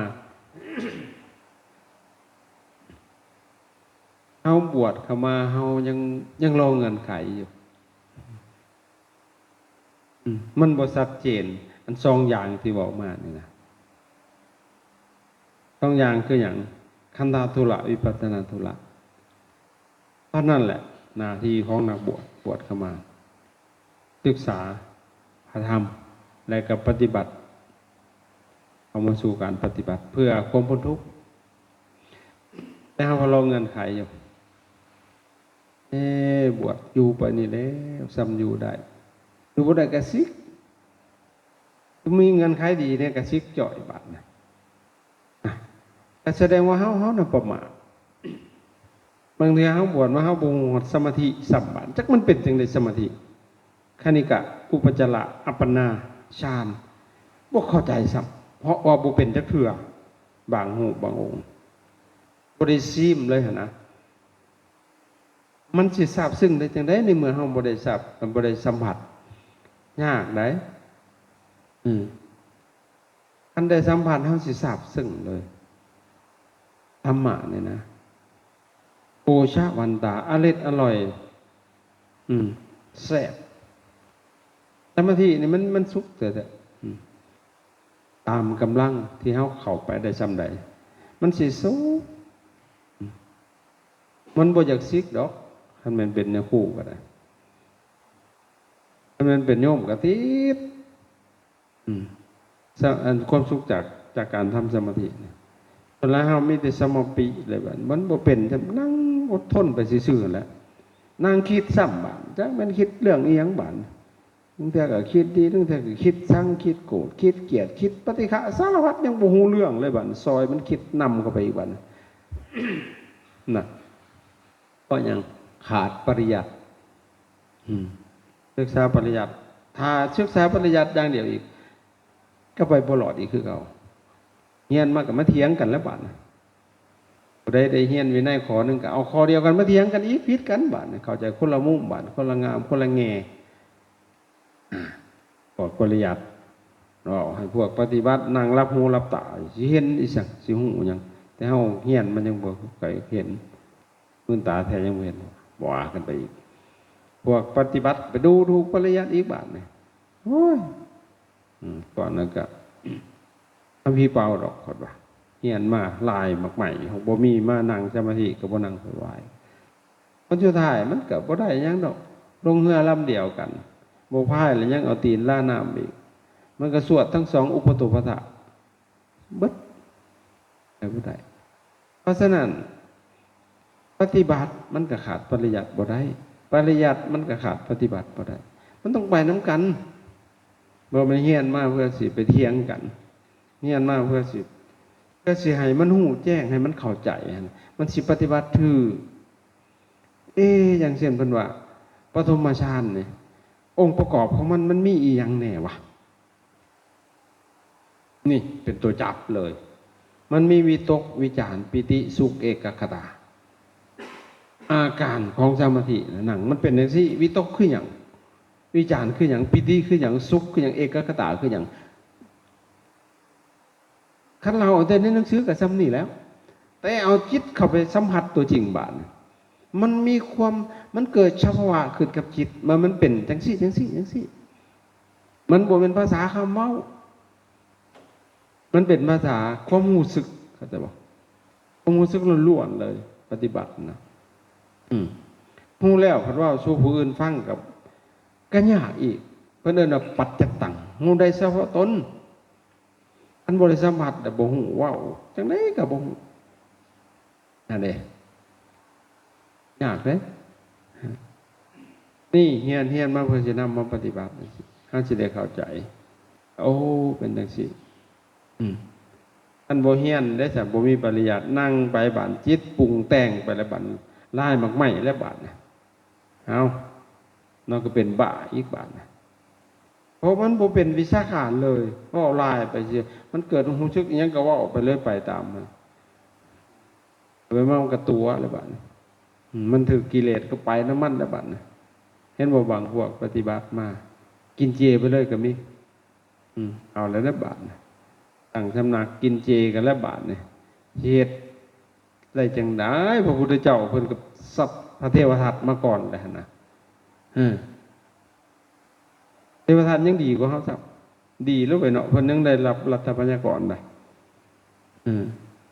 ເຮົາບວດເຂົ້າມາ ເຮົາຍັງ ຍັງລໍເງື່ອນໄຂຢູ່ ອືມ ມັນບໍ່ຊັດເຈນ ອັນສອງຢ່າງທີ່ເວົ້າມານີ້ນະ ສອງຢ່າງຄືຫຍັງ? ຄັນທະທຸລະ ວິປັດສະນາທຸລະ. ເທົ່ານັ້ນແຫຼະ ໜ້າທີ່ຂອງນັກບວດ ບວດເຂົ້າມາສຶກສາພະທຳ ແລະ ກໍປະຕິບັດ ເຂົ້າມາສູ່ການປະຕິບັດເພື່ອຄວາມພົ້ນທຸກ. ແຕ່ເຮົາກໍລໍເງື່ອນໄຂຢູ່ ເອ ບວດຢູ່ໄປນີ້ແລ້ວ ຊ່ຳຢູ່ໄດ້ ຢູ່ບໍ່ໄດ້ກໍສິກ ມີເງື່ອນໄຂດີແດ່ກໍສິກຈ່ອຍບາດນະ ອ່ະ ກໍສະແດງວ່າເຮົາ ເຮົານະປະໝາດ. ບາງເທື່ອເຮົາບວດມາ ເຮົາບໍ່ຮູ້ຮອດສະມາທິຊ້ຳບາດ ຈັກມັນເປັນຈັ່ງໃດສະມາທິ ຄະນິກະ ອຸປະຈາລະ ອັບປະນາ ຊານ ບໍ່ເຂົ້າໃຈຊ້ຳ ເພາະວ່າບໍ່ເປັນຈັກເທື່ອ ບາງຮູບບາງອົງ ບໍ່ໄດ້ຊີມເລີຍຫັ້ນນະ. ມັນຊິຊາບຊຶ້ງໄດ້ຈັ່ງໃດ ໃນເມື່ອເຮົາບໍ່ໄດ້ຊາບ ບໍ່ໄດ້ສຳຜັດ? ຍາກໃດ໋ ອືມ ຄັນໄດ້ສຳຜັດ ເຮົາຊິຊາບຊຶ້ງເລີຍ ທຳມະນີ້ນະ ໂອຊະວັນຕາ ອະລິດອະລ່ອຍ ອືມ ແຊບ. ສະມາທິນີ້ມັນ ມັນສຸກແທ້ໆ ອືມ ຕາມກຳລັງທີ່ເຮົາເຂົ້າໄປໄດ້ຊ່ຳໃດ ມັນຊິສຸກ ມັນບໍ່ຢາກສິກດອກ ຄັນແມ່ນເປັນຍາຄູກໍໄດ້ ຄັນແມ່ນເປັນໂຍມກໍຕິດ ມ ສະ ອັນ ຄວາມສຸກຈາກ ຈາກການທຳສະມາທິນີ້ ສ່ວນຫຼາຍເຮົາມີແຕ່ສະມາປິເລີຍ ມັນບໍ່ເປັນ ນັ່ງອົດທົນໄປຊື່ໆຫັ້ນແຫຼະ ນັ່ງຄິດຊ້ຳບາດ ຈັກແມ່ນຄິດເລື່ອງອີ່ຫຍັງບາດ ລາງເທື່ອກໍຄິດດີ ລາງເທື່ອກໍຄິດຊັງ ຄິດໂກດ ຄິດກຽດ ຄິດປະຕິຄະ ສາລະພັດ ຍັງບໍ່ຮູ້ເລື່ອງເລີຍບາດ ຊ່ອຍມັນຄິດນຳເຂົ້າໄປອີກບາດ ນະ ເພາະຫຍັງ? ຂາດປະລິຍັດ ອືມ ສຶກສາປະລິຍັດ ຖ້າສຶກສາປະລິຍັດຢ່າງດຽວອີກ ກໍໄປບໍ່ລອດອີກຄືເກົ່າ ຮຽນມາກໍມາຖຽງກັນແລ້ວບາດນີ້ ຜູ້ໃດໄດ້ຮຽນວິໄນຂໍ້ໜຶ່ງ ກໍເອົາຂໍ້ດຽວກັນມາຖຽງກັນອີກ ຜິດກັນບາດນີ້ ເຂົ້າໃຈຄົນລະມຸມບາດ ຄົນລະງາມ ຄົນລະແງ່ ອາ ພວກປະລິຍັດ ເວົ້າໃຫ້ພວກປະຕິບັດນັ່ງຫຼັບຫູຫຼັບຕາ ຊິເຫັນອີ່ຫຍັງ ຊິຮູ້ຫຍັງ ແຕ່ເຮົາຮຽນມັນຍັງບໍ່ຄ່ອຍເຫັນ ມືນຕາແທ້ຍັງບໍ່ເຫັນ ວ່າກັນໄປອີກ ພວກປະຕິບັດໄປດູຖູກປະລິຍັດອີກບາດນີ້ ໂອ້ຍ ອືມ ກ່ອນນັ້ນກະ ຄຳພີເປົ່າດອກ ຂ້ອຍວ່າ ຮຽນມາຫຼາຍໝາກໄມ້ ບໍ່ມີ ມານັ່ງສະມາທິກໍບໍ່ນັ່ງ ຂ້ອຍວ່າ ຜົນສຸດທ້າຍມັນກໍບໍ່ໄດ້ຫຍັງດອກ ລົງເຮືອລຳດຽວກັນ ບໍ່ພາຍແລ້ວຍັງເອົາຕີນລານ້ຳອີກ ມັນກໍສວດທັງສອງອຸປະໂທປະທະ ເບິດ ໄປບໍ່ໄດ້ ເພາະສະນັ້ນ ປະຕິບັດມັນກໍຂາດປະລິຍັດບໍ່ໄດ້ ປະລິຍັດມັນກໍຂາດປະຕິບັດບໍ່ໄດ້ ມັນຕ້ອງໄປນຳກັນ ບໍ່ແມ່ນຮຽນມາເພື່ອຊິໄປຖຽງກັນ ຮຽນມາເພື່ອຊິ ເພື່ອຊິໃຫ້ມັນຮູ້ແຈ້ງ ໃຫ້ມັນເຂົ້າໃຈ ມັນຊິປະຕິບັດຖືກ ເອ ຢ່າງເຊັ່ນເພິ່ນວ່າ ປະຖົມມະຊານນີ້ ອົງປະກອບຂອງມັນ ມັນມີອີ່ຫຍັງແດ່ວະ? ນີ້ເປັນຕົວຈັບເລີຍ ມັນມີວິຕົກ ວິຈານ ປີຕິ ສຸກ ເອກະກະຕາ ອາການຂອງສະມາທິນະ ນັ່ງມັນເປັນຈັ່ງຊີ້ ວິຕົກຄືຫຍັງ? ວິຈານຄືຫຍັງ? ປີຕິຄືຫຍັງ? ສຸກຄືຫຍັງ? ເອກະກະຕາຄືຫຍັງ? ຄັນເລົ່າເອົາແຕ່ໃນໜັງສືກໍສ່ຳນີ້ແລ້ວ ແຕ່ເອົາຈິດເຂົ້າໄປສຳຜັດຕົວຈິງບາດນີ້ ມັນມີຄວາມ ມັນເກີດສະພາວະຂຶ້ນກັບຈິດ ມັນ ມັນເປັນຈັ່ງຊີ້ ຈັ່ງຊີ້ ຈັ່ງຊີ້ ມັນບໍ່ແມ່ນພາສາຄຳເວົ້າ ມັນເປັນພາສາຄວາມຮູ້ສຶກ ເຂົ້າໃຈບໍ່? ຄວາມຮູ້ສຶກລ້ວນໆເລີຍ ປະຕິບັດນະ ອືມ ຮູ້ແລ້ວພັດເວົ້າສູ່ຜູ້ອື່ນຟັງກໍ ກໍຍາກອີກ ເພິ່ນເອີ້ນວ່າປັດຈັດຕັງ ຮູ້ໄດ້ສະເພາະຕົນ ຄັນບໍ່ໄດ້ສຳຜັດແລ້ວບໍ່ຮູ້ ເວົ້າຈັ່ງໃດກໍບໍ່ຮູ້ ນັ້ນເດ້ ຍາກເດ້ ນີ້ຮຽນ ຮຽນມາເພື່ອຊິນຳມາປະຕິບັດ ເຮົາຊິໄດ້ເຂົ້າໃຈ ໂອ້ ເປັນຈັ່ງຊີ້ ອືມ ຄັນບໍ່ຮຽນເດ້ ຄັນບໍ່ມີປະລິຍັດ ນັ່ງໄປບາດຈິດປຸງແຕ່ງໄປແລ້ວ ບາດລາຍໝາກໄມ້ແລ້ວບາດນະ ເອົາ ເນາະ ກໍເປັນບ້າອີກບາດນະ ເພາະມັນບໍ່ເປັນວິຊາການເລີຍ ເວົ້າຫຼາຍໄປຊື່ ມັນເກີດຮູ້ສຶກອີ່ຫຍັງກໍເວົ້າໄປເລີຍ ໄປຕາມມັນ ໄປມາມັນກໍຕົວະແລ້ວບາດນີ້ ອືມ ມັນຖືກກິເລດກໍໄປນຳມັນແລ້ວບາດນີ້ ເຫັນບໍ່? ບາງພວກປະຕິບັດມາ ກິນເຈໄປເລີຍກໍມີ ອືມ ເອົາແລ້ວນະບາດນີ້ ຕັ້ງສຳນັກກິນເຈກັນແລ້ວບາດນີ້ ຊິເຮັດໄດ້ຈັ່ງໃດ? ພະພຸດທະເຈົ້າເພິ່ນກໍສັບພະເທວະທັດມາກ່ອນແລ້ວຫັ້ນນະ ເອີ ເທວະທັດຍັງດີກວ່າເຮົາຊ້ຳ ດີແລ້ວເວີຍເນາະ ເພິ່ນຍັງໄດ້ຮັບລັດຖະພະຍາກອນໄດ໋ ເອີ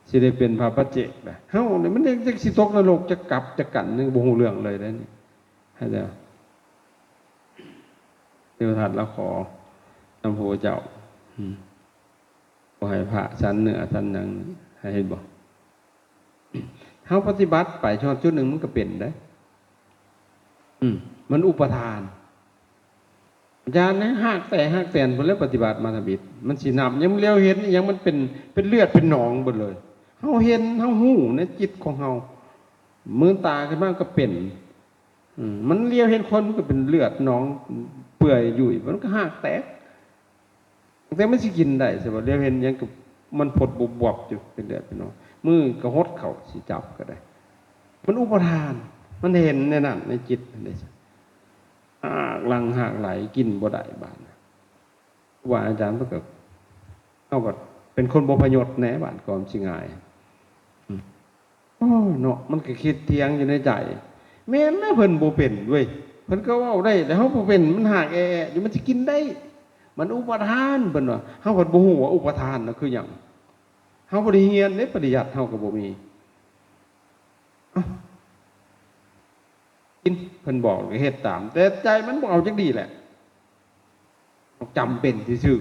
ຊິໄດ້ເປັນພະປັດເຈກໄດ໋ ເຮົານີ້ມັນຍັງ ຈັກຊິຕົກນະລົກຈັກກັບຈັກກັນ ຍັງບໍ່ຮູ້ເລື່ອງເລີຍເດ້ນີ້ ໃຫ້ແລ້ວ ເທວະທັດລາວຂໍນຳພະພຸດທະເຈົ້າ ອືມ ບໍ່ໃຫ້ພະສັນເນື້ອສັນຫຍັງ ໃຫ້ເຫັນບໍ່? ເຮົາປະຕິບັດໄປຮອດຈຸດໜຶ່ງມັນກໍເປັນເດ້ ອືມ ມັນອຸປະທານ ອາຈານນະ ຮາກແຕກຮາກແຕນພຸ້ນແຫຼະ ປະຕິບັດມາທຳອິດ ມັນຊິນັບ ຍັງລຽວເຫັນອີ່ຫຍັງ ມັນເປັນ ເປັນເລືອດເປັນໜອງເບິດເລີຍ ເຮົາເຫັນ ເຮົາຮູ້ໃນຈິດຂອງເຮົາ ມືນຕາຂຶ້ນມາກໍເປັນ ອືມ ມັນລຽວເຫັນຄົນ ມັນກໍເປັນເລືອດໜອງເປື່ອຍຫຍຸ້ຍ ມັນກໍຮາກແຕກ ແຕ່ມັນຊິກິນໄດ້ຊະບໍ່? ລຽວເຫັນຫຍັງກໍມັນພົດບວບໆຢູ່ ເປັນເລືອດເປັນໜອງ ມືກໍຫົດເຂົ້າ ຊິຈັບກໍໄດ້ ມັນອຸປະທານ ມັນເຫັນໃນນັ້ນໃນຈິດຫັ້ນເດ້ ຮາກຫຼັງຮາກໄຫຼ ກິນບໍ່ໄດ້ບາດ ຄູບາອາຈານເພິ່ນກໍ ເຮົາກໍເປັນຄົນບໍ່ພະຍົດແດ່ບາດ ຄວາມຊິງ່າຍ ອືມ ໂອ້ ເນາະ ມັນກໍຄິດຖຽງຢູ່ໃນໃຈ ແມ່ນແລ້ວ ເພິ່ນບໍ່ເປັນເວີຍ ເພິ່ນກໍເວົ້າໄດ້ ແຕ່ເຮົາບໍ່ເປັນ ມັນຮາກແອະໆຢູ່ ມັນຊິກິນໄດ້ ມັນອຸປະທານ ເພິ່ນວ່າ ເຮົາພັດບໍ່ຮູ້ວ່າອຸປະທານນະຄືຫຍັງ ເຮົາບໍ່ໄດ້ຮຽນເດ້ ປະລິຍັດເຮົາກໍບໍ່ມີ ເອົ້າ ກິນ ເພິ່ນບອກກໍເຮັດຕາມ ແຕ່ໃຈມັນບໍ່ເອົາຈັກດີ້ແຫຼະ ຈຳເປັນຊື່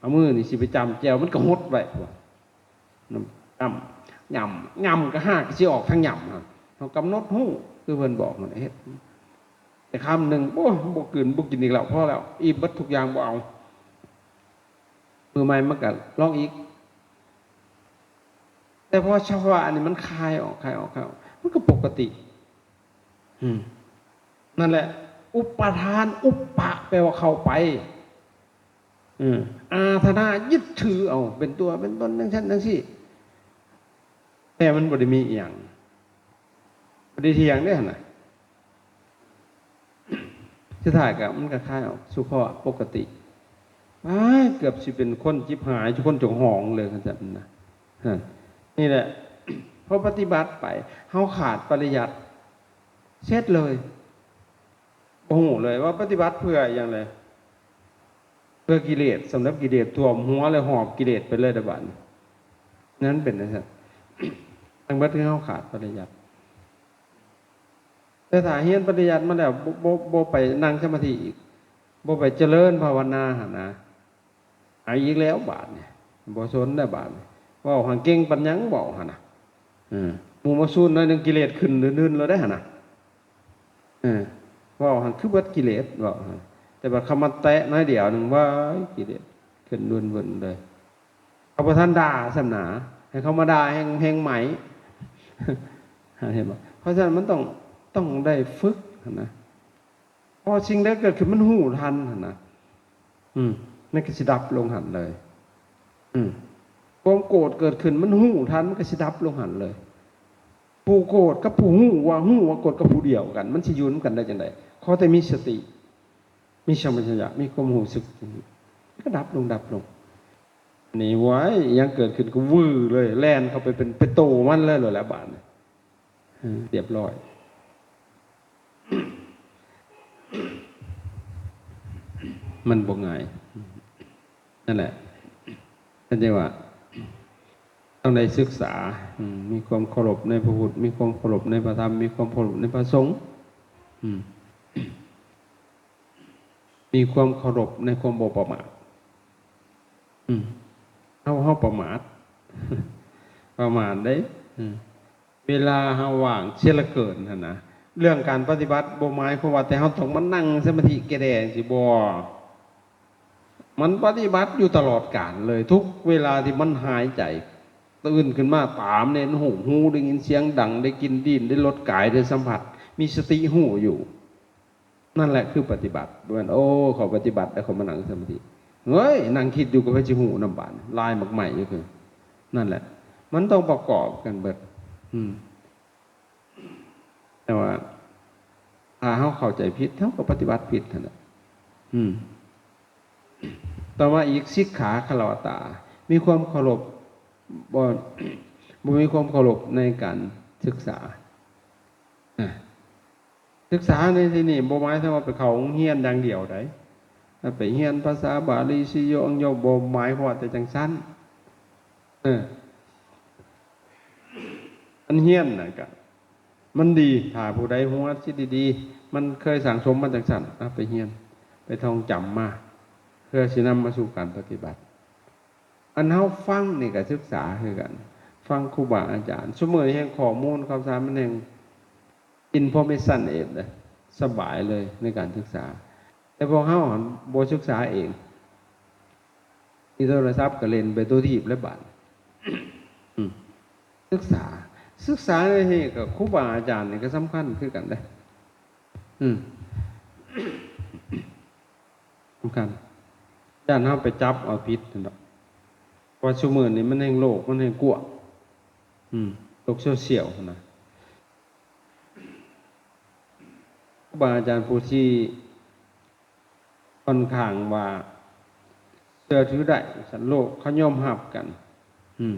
ເອົາມືນີ້ຊິໄປຈ້ຳແຈ່ວ ມັນກໍຫົດໄວ້ ນ້ຳ ຈ້ຳ ຫຍ້ຳ ຫຍ້ຳກໍຮາກກໍຊິອອກທາງຫຍ້ຳຫັ້ນ. ເຮົາກຳນົດຮູ້ ຄືເພິ່ນບອກຫັ້ນ ເຮັດ ແຕ່ຄຳໜຶ່ງ ໂອ້ຍ ບໍ່ກືນ ບໍ່ກິນອີກແລ້ວ ພໍແລ້ວ ອີ່ມເບິດທຸກຢ່າງ ບໍ່ເອົາ. ມື້ໃໝ່ມັນກໍລອງອີກ ແຕ່ພໍສະພາວະອັນນີ້ມັນຄາຍອອກ ຄາຍອອກ ຄາຍອອກ ມັນກໍປົກກະຕິ. ອືມ ນັ້ນແຫຼະ ອຸປະທານ ອຸປະ ແປວ່າເຂົ້າໄປ. ເອີ ອາທະນາ ຍຶດຖືເອົາ ເປັນຕົວເປັນຕົນ ຈັ່ງຊັ້ນຈັ່ງຊີ້ ແຕ່ມັນບໍ່ໄດ້ມີອີ່ຫຍັງ ບໍ່ໄດ້ຖຽງເດ້ຫັ້ນນະ. ສຸດທ້າຍກໍ ມັນກໍຄາຍອອກສູ່ພາວະປົກກະຕິ. ອ້າຍ ເກືອບຊິເປັນຄົນຈິບຫາຍ ຄົນຈົກຫອງເລີຍ ຄັນຊັ້ນນະ. ຫັ້ນ ນີ້ແຫຼະ ພໍປະຕິບັດໄປ ເຮົາຂາດປະລິຍັດ ເສັດເລີຍ ບໍ່ຮູ້ເລີຍວ່າປະຕິບັດເພື່ອຫຍັງເລີຍ. ເພື່ອກິເລດ ສຳລັບກິເລດຖ້ວມຫົວ ແລ້ວຫອບກິເລດໄປເລີຍເດ້ບາດນີ້. ນັ້ນເປັນຈັ່ງຊັ້ນ ທັງເບິດຄືເຮົາຂາດປະລິຍັດ. ແຕ່ຖ້າຮຽນປະລິຍັດມາແລ້ວ ບໍ່ ບໍ່ ບໍ່ໄປນັ່ງສະມາທິອີກ ບໍ່ໄປຈະເລີນພາວະນາຫັ້ນນະ ເອົາອີກແລ້ວບາດນີ້ ບໍ່ສົນແລ້ວບາດນີ້. ເວົ້າຫັ້ນເກັ່ງປານຫຍັງ ເວົ້າຫັ້ນນະ. ເອີ ໝູ່ມາຊູນໜ້ອຍໜຶ່ງ ກິເລດຂຶ້ນຮືນໆ ແລ້ວເດ້ຫັ້ນນະ. ເອີ ເວົ້າຫັ້ນຄືເບິດກິເລດ ເວົ້າຫັ້ນ ແຕ່ວ່າເຂົ້າມາແຕະໜ້ອຍດຽວໜຶ່ງ ວ້າຍ ກິເລດຂຶ້ນເວີ້ນໆ ເລີຍ. ເຂົາບໍ່ທັນດ່າຊ້ຳນາ ໃຫ້ເຂົາມາດ່າແຮງ ແຮງໄໝ້ ເຫັນບໍ່? ເພາະສະນັ້ນມັນຕ້ອງ ຕ້ອງໄດ້ຝຶກຫັ້ນນະ ເພາະສິ່ງໃດເກີດຂຶ້ນມັນຮູ້ທັນຫັ້ນນະ. ອືມ ມັນກໍຊິດັບລົງຫັ້ນເລີຍ. ອືມ ຄວາມໂກດເກີດຂຶ້ນ ມັນຮູ້ທັນ ມັນກໍຊິດັບລົງຫັ້ນເລີຍ. ຜູ້ໂກດກັບຜູ້ຮູ້ວ່າ ຮູ້ວ່າໂກດກັບຜູ້ດຽວກັນ ມັນຊິຢູ່ນຳກັນໄດ້ຈັ່ງໃດ? ຂໍແຕ່ມີສະຕິ ມີສຳປະຊັນຍະ ມີຄວາມຮູ້ສຶກ ມັນກໍດັບລົງ ດັບລົງ. ນີ້ ໂອ້ຍ ຫຍັງເກີດຂຶ້ນກໍວືເລີຍ ແລ່ນເຂົ້າໄປເປັນ ເປັນໂຕມັນເລີຍ ໂລດແລ້ວບາດນີ້. ເອີ ຮຽບຮ້ອຍ ມັນບໍ່ງ່າຍ. ນັ້ນແຫຼະ ເພິ່ນຈຶ່ງວ່າຕ້ອງໄດ້ສຶກສາ ອືມ ມີຄວາມເຄົາລົບໃນພະພຸດ ມີຄວາມເຄົາລົບໃນພະທຳ ມີຄວາມເຄົາລົບໃນພະສົງ ອືມ ມີຄວາມເຄົາລົບໃນຄວາມບໍ່ປະໝາດ. ອືມ ເຮົາ ເຮົາປະໝາດ ປະໝາດເດ້. ອືມ ເວລາເຮົາວ່າງເສຍເຫຼືອເກີນຫັ້ນນະ ເລື່ອງການປະຕິບັດບໍ່ໝາຍຄວາມວ່າແຕ່ເຮົາຕ້ອງມານັ່ງສະມາທິແກ່ແດ່ ຈັ່ງຊີ້ບໍ່. ມັນປະຕິບັດຢູ່ຕະຫຼອດການເລີຍ ທຸກເວລາທີ່ມັນຫາຍໃຈ ຕື່ນຂຶ້ນມາຕາມເຫັນຮູບຮູ້ ໄດ້ຍິນສຽງດັງ ໄດ້ກິ່ນລີ້ນ ໄດ້ລົດກາຍ ໄດ້ສຳຜັດ ມີສະຕິຮູ້ຢູ່. ນັ້ນແຫຼະຄືປະຕິບັດ. ບໍ່ແມ່ນ ໂອ້ ເຂົາປະຕິບັດແລ້ວເຂົາມານັ່ງສະມາທິ ເຮີ້ຍ ນັ່ງຄິດຢູ່ກໍໃຜຊິຮູ້ນຳບາດ ລາຍໝາກໄມ້ຢູ່ຄື. ນັ້ນແຫຼະ ມັນຕ້ອງປະກອບກັນເບິດ. ອືມ ແຕ່ວ່າຖ້າເຮົາເຂົ້າໃຈຜິດ ເຮົາກໍປະຕິບັດຜິດຫັ້ນແຫຼະ. ອືມ ຕໍ່ມາອີກ ສິກຂາຄາລະວະຕາ ມີຄວາມເຄົາລົບ ບໍ່ ບໍ່ມີຄວາມເຄົາລົບໃນການສຶກສາ. ອາ ສຶກສາໃນທີ່ນີ້ບໍ່ໝາຍເຖິງວ່າໄປເຂົ້າໂຮງຮຽນຢ່າງດຽວໃດ໋ ໄປຮຽນພາສາບາລີ ຊີໂຍ ອັງໂຍ ບໍ່ໝາຍຄວາມວ່າແຕ່ຈັ່ງຊັ້ນ. ເອີ ອັນຮຽນນະກະມັນດີ ຖ້າຜູ້ໃດຫົວຊິດີໆ ມັນເຄີຍສັງສົມມາຈັ່ງຊັ້ນ ເອົາໄປຮຽນ ໄປທ່ອງຈຳມາ ເພື່ອຊິນຳມາສູ່ການປະຕິບັດ. ອັນເຮົາຟັງນີ້ກໍສຶກສາຄືກັນ ຟັງຄູບາອາຈານ. ຊຸມມື້ນີ້ແຮ່ງຂໍ້ມູນຂ່າວສານມັນແຮ່ງ information age ເດ້ ສະບາຍເລີຍໃນການສຶກສາ. ແຕ່ພວກເຮົາຫັ້ນບໍ່ສຶກສາເອງ ມີໂທລະສັບກໍຫຼິ້ນໄປຕົວທີບແລ້ວບາດ. ອືມ ສຶກສາ ສຶກສາໃນທີ່ນີ້ກໍຄູບາອາຈານນີ້ກໍສຳຄັນຄືກັນເດ້. ອືມ ສຳຄັນ ຢ້ານເຮົາໄປຈັບເອົາຜິດຫັ້ນດອກ ເພາະວ່າຊຸມມື້ນີ້ມັນແຮ່ງໂລກ ມັນແຮ່ງກວ້າງ ອືມ ໂລກໂຊຊຽວຫັ້ນນະ. ຄູບາອາຈານຜູ້ທີ່ຄ່ອນຂ້າງວ່າເຊື່ອຖືໄດ້ ສັນໂລກເຂົາຍອມຮັບກັນ ອືມ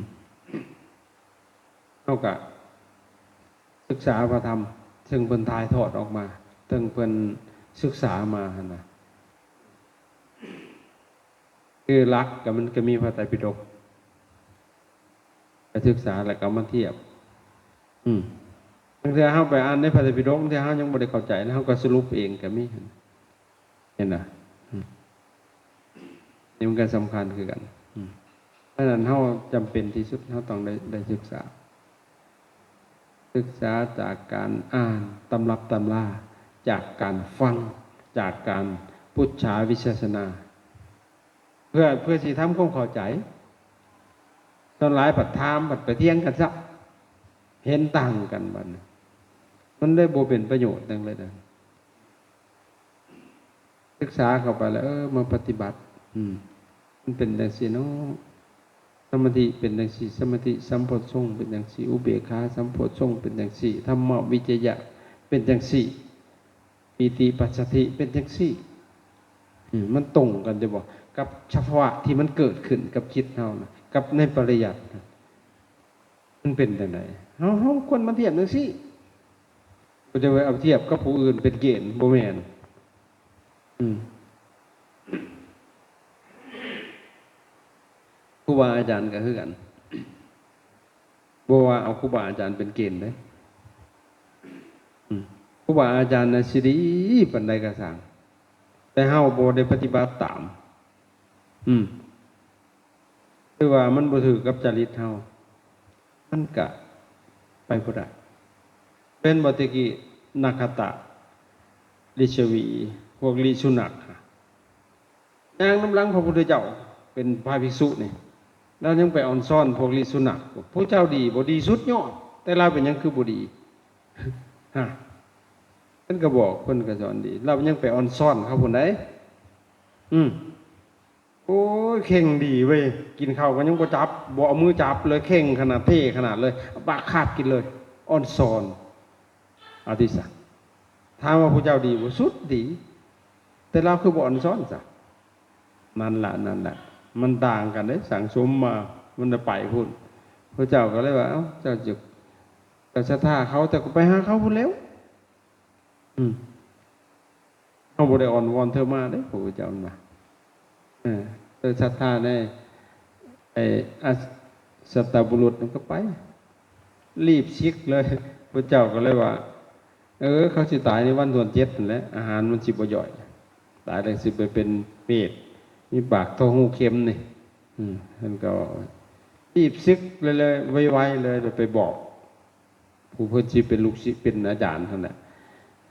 ເຮົາກະສຶກສາພະທຳ ເຊິ່ງເພິ່ນຖ່າຍທອດອອກມາ ເຊິ່ງເພິ່ນສຶກສາມາຫັ້ນນະ. ຄືຫຼັກກໍມັນກໍມີພະໄຕປິດົກ ໄປສຶກສາແລ້ວກໍມາທຽບ. ອືມ ບາງເທື່ອເຮົາໄປອ່ານໃນພະໄຕປິດົກ ບາງເທື່ອເຮົາຍັງບໍ່ໄດ້ເຂົ້າໃຈ ແລ້ວເຮົາກໍສະຫຼຸບເອງກໍມີ ເຫັນນະ? ອືມ ເວ ນີ້ມັນກໍສຳຄັນຄືກັນ. ອືມ ເພາະສະນັ້ນເຮົາຈຳເປັນທີ່ສຸດ ເຮົາຕ້ອງໄດ້ ໄດ້ສຶກສາ ສຶກສາຈາກການອ່ານຕຳລັບຕຳລາ ຈາກການຟັງ ຈາກການປຸດສາວິປັດສະນາ ເພື່ອ ເພື່ອຊິທຳຄວາມເຂົ້າໃຈ. ສ່ວນຫຼາຍພັດຖາມ ພັດໄປຖຽງກັນຊະ ເຫັນຕ່າງກັນບັດນີ້ ມັນເລີຍບໍ່ເປັນປະໂຫຍດຫຍັງເລີຍນະ. ສຶກສາເຂົ້າໄປແລ້ວ ເອີ ມາປະຕິບັດ ອືມ ມັນເປັນຈັ່ງຊີ້ເນາະ ສະມາທິເປັນຈັ່ງຊີ້ ສະມາທິສຳໂພດຊົງເປັນຈັ່ງຊີ້ ອຸເບກຂາສຳໂພດຊົງເປັນຈັ່ງຊີ້ ທຳມະວິຈະຍະເປັນຈັ່ງຊີ້ ປີຕິປັດສະທິເປັນຈັ່ງຊີ້. ອືມ ມັນຕົງກັນຢູ່ບໍ່ ກັບສະພາວະທີ່ມັນເກີດຂຶ້ນກັບຈິດເຮົານະ ກັບໃນປະລິຍັດນະ? ມັນເປັນຈັ່ງໃດ? ເຮົາ ເຮົາຄວນມາທຽບຈັ່ງຊີ້ ບໍ່ໄດ້ວ່າເອົາທຽບກັບຜູ້ອື່ນເປັນເກນ ບໍ່ແມ່ນ. ອືມ ຄູບາອາຈານກໍຄືກັນ ບໍ່ວ່າເອົາຄູບາອາຈານເປັນເກນເດ້. ອືມ ຄູບາອາຈານນະຊິດີປານໃດກໍຊ່າງ ແຕ່ເຮົາບໍ່ໄດ້ປະຕິບັດຕາມ ອືມ ຫຼືວ່າມັນບໍ່ຖືກກັບຈະລິດເຮົາ ມັນກະໄປບໍ່ໄດ້. ເປັນບໍ່ແຕ່ກີ້ ນາຄະຕະ ລິຊະວີ ພວກລິສຸນັກ ຍ່າງນຳຫຼັງພະພຸດທະເຈົ້າ ເປັນພະພິກສຸນີ້ ລາວຍັງໄປອອນຊອນພວກລິສຸນັກ ພວກເຈົ້າດີບໍ່ດີສຸດຍອດ ແຕ່ລາວເປັນຫຍັງຄືບໍ່ດີ? ຮະ ເພິ່ນກໍບອກ ເພິ່ນກໍສອນດີ ລາວຍັງໄປອອນຊອນເຂົາພຸ້ນໃດ໋. ອືມ ໂອ້ຍ ເຄັ່ງດີເວີຍ ກິນເຂົ້າກໍຍັງບໍ່ຈັບ ບໍ່ເອົາມືຈັບເລີຍ ເຄັ່ງຂະໜາດ ເທ່ຂະໜາດເລີຍ ເອົາປາກຄາບກິນເລີຍ ອອນຊອນ. ເອົາຕິຊະ ຖາມວ່າຜູ້ເຈົ້າດີບໍ່? ສຸດດີ ແຕ່ລາວຄືບໍ່ອອນຊອນຊະ? ນັ້ນລະ ນັ້ນລະ ມັນຕ່າງກັນເດ້ ສັງສົມມາ ມັນໄດ້ໄປພຸ້ນ. ພະເຈົ້າກໍເລີຍວ່າ ເອົ້າ ເຈົ້າຈະ ເຈົ້າສັດທາເຂົາ ເຈົ້າກໍໄປຫາເຂົາພຸ້ນແລ້ວ. ອືມ ເຮົາບໍ່ໄດ້ອ້ອນວອນເທີມາເດ້ ພະພຸດທະເຈົ້າວ່າ ເອີ ເທີສັດທາໃນ ໄອ້ ອາ ສັດຕະບຸລຸດນັ້ນກໍໄປ ລີບສິກເລີຍ. ພະເຈົ້າກໍເລີຍວ່າ ເອີ ເຂົາຊິຕາຍໃນວັນທີເຈັດນັ້ນແຫຼະ ອາຫານມັນຊິບໍ່ຍ່ອຍ ຕາຍແລ້ວຊິໄປເປັນເປດ ມີປາກທໍ່ຮູເຂັມນີ້. ອືມ ເພິ່ນກໍເວົ້າ ລີບສິກເລີຍ ໄວໆເລີຍ ໄປບອກ ຜູ້ເພິ່ນຊິເປັນລູກສິດເປັນອາຈານຫັ້ນແຫຼະ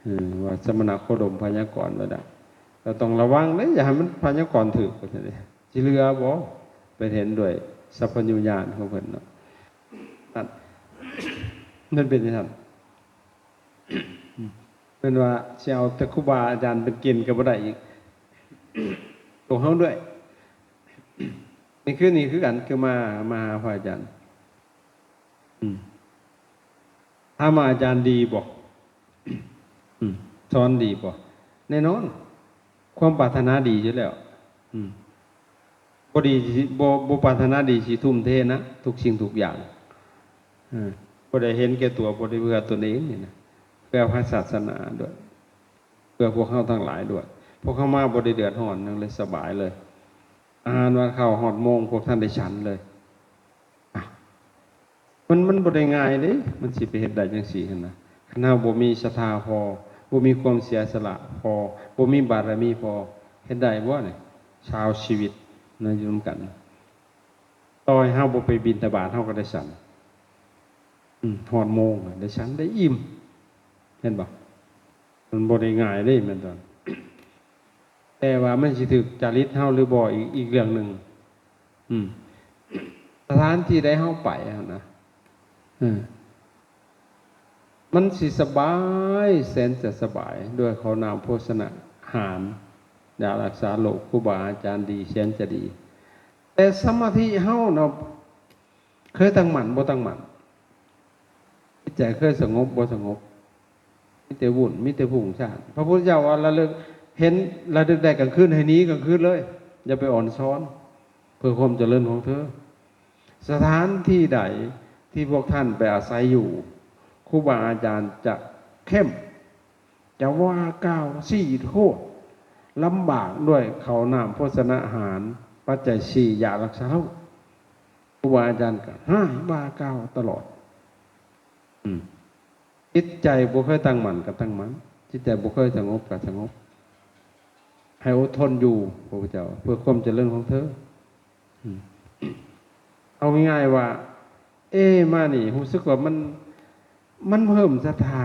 ເອີ ວ່າສະມະນະໂຄດົມພະຍາກອນໄວ້ແລ້ວ ເຈົ້າຕ້ອງລະວັງເດ້ ຢ່າໃຫ້ມັນພະຍາກອນຖືກ ວ່າຊັ້ນເດ້ ຊິເຫຼືອບໍ່? ໄປເຫັນດ້ວຍສັບພະຍູຍານຂອງເພິ່ນເນາະ ນັ້ນ ມັນເປັນຈັ່ງຊັ້ນ. ເພິ່ນວ່າຊິເອົາແຕ່ຄູບາອາຈານເປັນເກນກໍບໍ່ໄດ້ອີກ ຕົວເຮົາດ້ວຍ. ນີ້ຄື ນີ້ຄືກັນ ຄືມາ ມາຫາພະອາຈານ ອືມ ຖາມວ່າອາຈານດີບໍ່? ອືມ ສອນດີບໍ່? ແນ່ນອນ ຄວາມປາດຖະໜາດີຢູ່ແລ້ວ. ອືມ ບໍ່ດີຊິ ບໍ່ ບໍ່ປາດຖະໜາດີຊິທຸ່ມເທນະ ທຸກສິ່ງທຸກຢ່າງ. ເອີ ບໍ່ໄດ້ເຫັນແກ່ຕົວ ບໍ່ໄດ້ເພື່ອຕົນເອງນີ້ນະ ເພື່ອພະສາສະໜາດ້ວຍ ເພື່ອພວກເຮົາທັງຫຼາຍດ້ວຍ. ພວກເຮົາມາບໍ່ໄດ້ເດືອດຮ້ອນຫຍັງເລີຍ ສະບາຍເລີຍ ອາຫານຫວານເຂົ້າຮອດໂມງ ພວກທ່ານໄດ້ສັນເລີຍ. ອ່ະ ມັນ ມັນບໍ່ໄດ້ງ່າຍເດ້ ມັນຊິໄປເຮັດໄດ້ຈັ່ງຊີ້ຫັ້ນນະ. ຄັນເຮົາບໍ່ມີສັດທາພໍ ບໍ່ມີຄວາມເສຍສະຫຼະພໍ ບໍ່ມີບາລະມີພໍ ເຮັດໄດ້ບໍ່ນີ້? ຊາວຊີວິດນະ ຢູ່ນຳກັນ ຕໍ່ໃຫ້ເຮົາບໍ່ໄປບິນທະບາດ ເຮົາກໍໄດ້ສັນ ອືມ ຮອດໂມງໄດ້ສັນ ໄດ້ອີ່ມ ເຫັນບໍ່? ມັນບໍ່ໄດ້ງ່າຍເດ້ ແມ່ນຕອນ ແຕ່ວ່າມັນຊິຖືກຈະລິດເຮົາຫຼືບໍ່ ອີກ ອີກເລື່ອງໜຶ່ງ. ອືມ ສະຖານທີ່ໃດເຮົາໄປຫັ້ນນະ ເອີ ມັນຊິສະບາຍ ແສນຈະສະບາຍ ດ້ວຍເຂົ້ານ້ຳໂພຊະນາຫານ ຢາຮັກສາໂລກ ຄູບາອາຈານດີ ແສນຈະດີ. ແຕ່ສະມາທິເຮົານະ ເຄີຍຕັ້ງໝັ້ນບໍ່ຕັ້ງໝັ້ນ? ຈິດໃຈເຄີຍສະຫງົບບໍ່ສະຫງົບ? ມີແຕ່ວຸ່ນ ມີແຕ່ຟຸ້ງຊ້ານ. ພະພຸດທະເຈົ້າວ່າລະລຶກເຫັນ ລະລຶກໄດ້ກາງຄືນໃຫ້ໜີກາງຄືນເລີຍ ຢ່າໄປອອນຊອນ ເພື່ອຄວາມຈະເລີນຂອງເທີ. ສະຖານທີ່ໃດທີ່ພວກທ່ານໄປອາໄສຢູ່ ຄູບາອາຈານຈະເຂັ້ມ ຈະວ່າກ່າວຊີ້ໂທດ ລຳບາກດ້ວຍເຂົ້ານ້ຳໂພຊະນາຫານ ປັດໄຈສີ່ ຢາຮັກສາໂລກ. ຄູບາອາຈານກໍຮ້າຍວ່າກ່າວຕະຫຼອດ. ອືມ ຈິດໃຈບໍ່ເຄີຍຕັ້ງໝັ້ນກໍຕັ້ງໝັ້ນ ຈິດໃຈບໍ່ເຄີຍສະຫງົບກໍສະຫງົບ. ໃຫ້ອົດທົນຢູ່ ພະພຸດທະເຈົ້າ ເພື່ອຄວາມຈະເລີນຂອງເທີ. ອືມ ເອົາງ່າຍໆວ່າ ເອ ມານີ້ຮູ້ສຶກວ່າມັນ ມັນເພີ່ມສັດທາ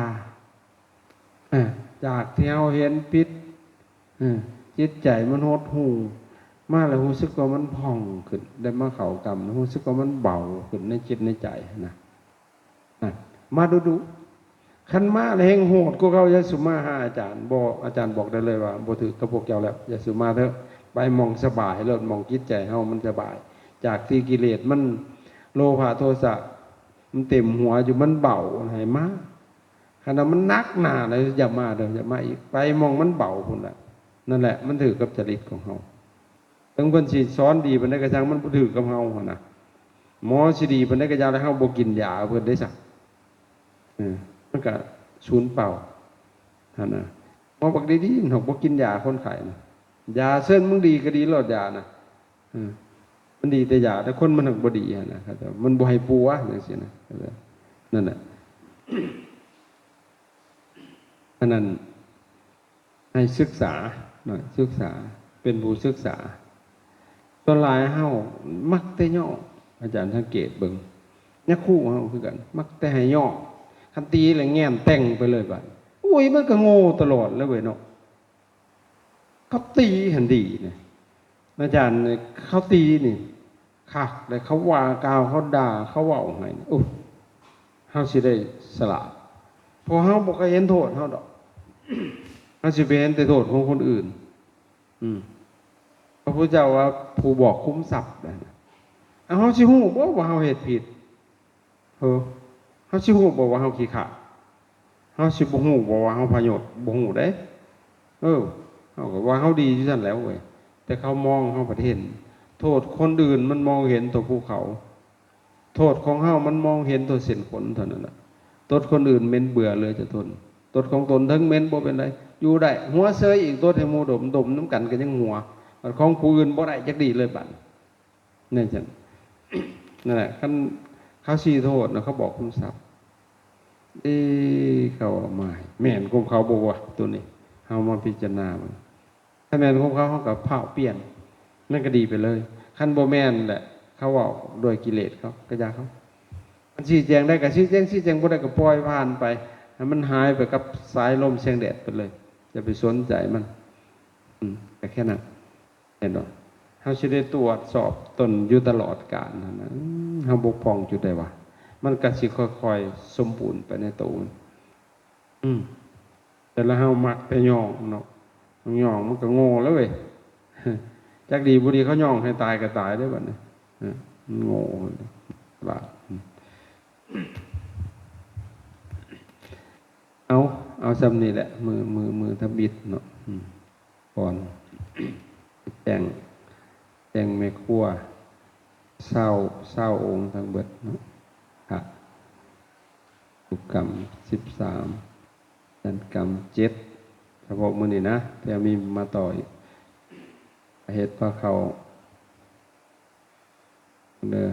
ອາ ຈາກທີ່ເຮົາເຫັນຜິດ ອາ ຈິດໃຈມັນຫົດຫູ່ ມາແລ້ວຮູ້ສຶກວ່າມັນຜ່ອງຂຶ້ນ ໄດ້ມາເຂົ້າກຳ ຮູ້ສຶກວ່າມັນເບົາຂຶ້ນໃນຈິດໃນໃຈນະ. ນະ ມາດຸໆ ຄັນມາແລ້ວແຮ່ງໂຫດກວ່າເກົ່າ ຢ່າສູ່ມາຫາອາຈານ ບໍ່ ອາຈານບອກໄດ້ເລີຍວ່າບໍ່ຖືກກັບພວກເຈົ້າແລ້ວ ຢ່າສູ່ມາເຖາະ ໄປໝ່ອງສະບາຍໂລດ ໝ່ອງຈິດໃຈເຮົາມັນສະບາຍ ຈາກທີ່ກິເລດມັນ ໂລພະໂທສະ ມັນເຕັມຫົວຢູ່ ມັນເບົາ ໃຫ້ມາ ຄັນວ່າມັນໜັກໜາແລ້ວ ຢ່າມາເດີ ຢ່າມາອີກ ໄປໝ່ອງມັນເບົາພຸ້ນລະ ນັ້ນແຫຼະ ມັນຖືກກັບຈະລິດຂອງເຮົາ. ເຖິງເພິ່ນຊິສອນດີປານໃດກໍຊ່າງ ມັນບໍ່ຖືກກັບເຮົາຫັ້ນນະ. ໝໍຊິດີປານໃດກໍຢ່າ ແລ້ວເຮົາບໍ່ກິນຢາເພິ່ນເດ້ຊະ ເອີ ມັນກໍສູນເປົ່າຫັ້ນນະ. ໝໍບັກດີໆ ມັນບໍ່ກິນຢາຄົນໄຂ້ນະ. ຢາເຊີນມຶງດີກໍດີໂລດ ຢານະ ເອີ ມັນດີແຕ່ຢາ ແຕ່ຄົນມັນຫາກບໍ່ດີຫັ້ນນະ ເຂົາເຈົ້າ ມັນບໍ່ໃຫ້ປົວຈັ່ງຊີ້ນະ ເອີ ນັ້ນແຫຼະ. ອັນນັ້ນ ໃຫ້ສຶກສາເນາະ ສຶກສາ ເປັນຜູ້ສຶກສາ. ສ່ວນຫຼາຍເຮົາມັກແຕ່ຍ້ອງ ອາຈານສັງເກດເບິ່ງ ຍາຄູເຮົາຄືກັນ ມັກແຕ່ໃຫ້ຍ້ອງ ຄັນຕີແລ້ວແງນແຕ່ງໄປເລີຍບາດ ໂອ້ຍ ມັນກໍໂງ່ຕະຫຼອດເລີຍເວີຍເນາະ. ເຂົາຕີຫັ້ນດີນະ ອາຈານ ເຂົາຕີນີ້ຄັກເດ້ ເຂົາວ່າກ່າວ ເຂົາດ່າ ເຂົາເວົ້າໃຫ້ ໂອ້ ເຮົາຊິໄດ້ສະຫຼາດ ເພາະເຮົາບໍ່ເຄີຍເຫັນໂທດເຮົາດອກ ເຮົາຊິໄປເຫັນແຕ່ໂທດຂອງຄົນອື່ນ. ອືມ ພະພຸດທະເຈົ້າວ່າຜູ້ບອກຂຸມຊັບ ເຮົາຊິຮູ້ບໍ່ວ່າເຮົາເຮັດຜິດ? ເອີ ເຮົາຊິຮູ້ບໍ່ວ່າເຮົາຂີ້ຄ້ານ? ເຮົາຊິບໍ່ຮູ້ບໍ່ວ່າເຮົາພະຍົດ? ບໍ່ຮູ້ເດ້. ເອີ ເຮົາກໍວ່າເຮົາດີຢູ່ຊັ້ນແຫຼ້ວເວີຍ ແຕ່ເຂົາມອງເຮົາບໍ່ເຫັນ. ໂທດຄົນອື່ນມັນມອງເຫັນທົ່ວພູເຂົາ ໂທດຂອງເຮົາມັນມອງເຫັນທົ່ວເສັ້ນຂົນເທົ່ານັ້ນລະ. ໂທດຄົນອື່ນເໝັນເບື່ອເຫຼືອຈະທົນ ໂທດຂອງຕົນເຖິງເໝັນບໍ່ເປັນໄດ ຢູ່ໄດ້ ຫົວເຊີຍອີກ ໂທດໃຫ້ໝູ່ດົມ ດົມນຳກັນກໍຍັງຫົວ ບັດຂອງຜູ້ອື່ນບໍ່ໄດ້ຈັກດີ້ເລີຍບັດ. ນັ້ນຈັ່ງ ນັ້ນແຫຼະ ຄັນເຂົາຊີ້ໂທດນະ ເຂົາບອກຄຸມຊັບ ເອີ ເຂົາເອົາມາໃຫ້ ແມ່ນຄວາມເຂົາບໍ່ວະ ໂຕນີ້ ເຮົາມາພິຈາລະນາເບິ່ງ ຄັນແມ່ນຄວາມເຂົາ ເຮົາກໍພ້າວປ່ຽນ ມັນກໍດີໄປເລີຍ. ຄັນບໍ່ແມ່ນແຫຼະ ເຂົາເວົ້າດ້ວຍກິເລດເຂົາ ກໍຢ່າເຂົາ ຄັນຊີ້ແຈງໄດ້ກໍຊີ້ແຈງ ຊີ້ແຈງບໍ່ໄດ້ກໍປ່ອຍຜ່ານໄປ ໃຫ້ມັນຫາຍໄປກັບສາຍລົມແສງແດດໄປເລີຍ ຢ່າໄປສົນໃຈມັນ. ອືມ ກໍແຄ່ນັ້ນ. ເຫັນບໍ່? ເຮົາຊິໄດ້ຕວດສອບຕົນຢູ່ຕະຫຼອດການຫັ້ນນະ ເຮົາບົກຜ່ອງຈຸດໃດວະ? ມັນກໍຊິຄ່ອຍໆສົມບູນໄປໃນໂຕມັນ. ອືມ ແຕ່ລະເຮົາມັກແຕ່ຍ້ອງເນາະ ຍ້ອງມັນກໍໂງ່ແລ້ວເວີຍ ຈັກດີບໍ່ດີເຂົາຍ້ອງໃຫ້ຕາຍກໍຕາຍເດ້ບັດນີ້ ເອີ ມັນໂງ່ຫຼາຍ. ເອົາ ເອົາຊ່ຳນີ້ແຫຼະ ມື້ ມື້ ມື້ທຳອິດເນາະ ອືມ ກ່ອນແຕ່ງ ແຕ່ງແມ່ຄົວຊາວ ຊາວອົງທັງເບິດເນາະ ພະ ທຸກກຳສິບສາມ ຈັນກຳເຈັດ ສະເພາະມື້ນີ້ນະ ແຖມມີມາຕໍ່ອີກ ເຮັດພາເຂົ້າ ເດີ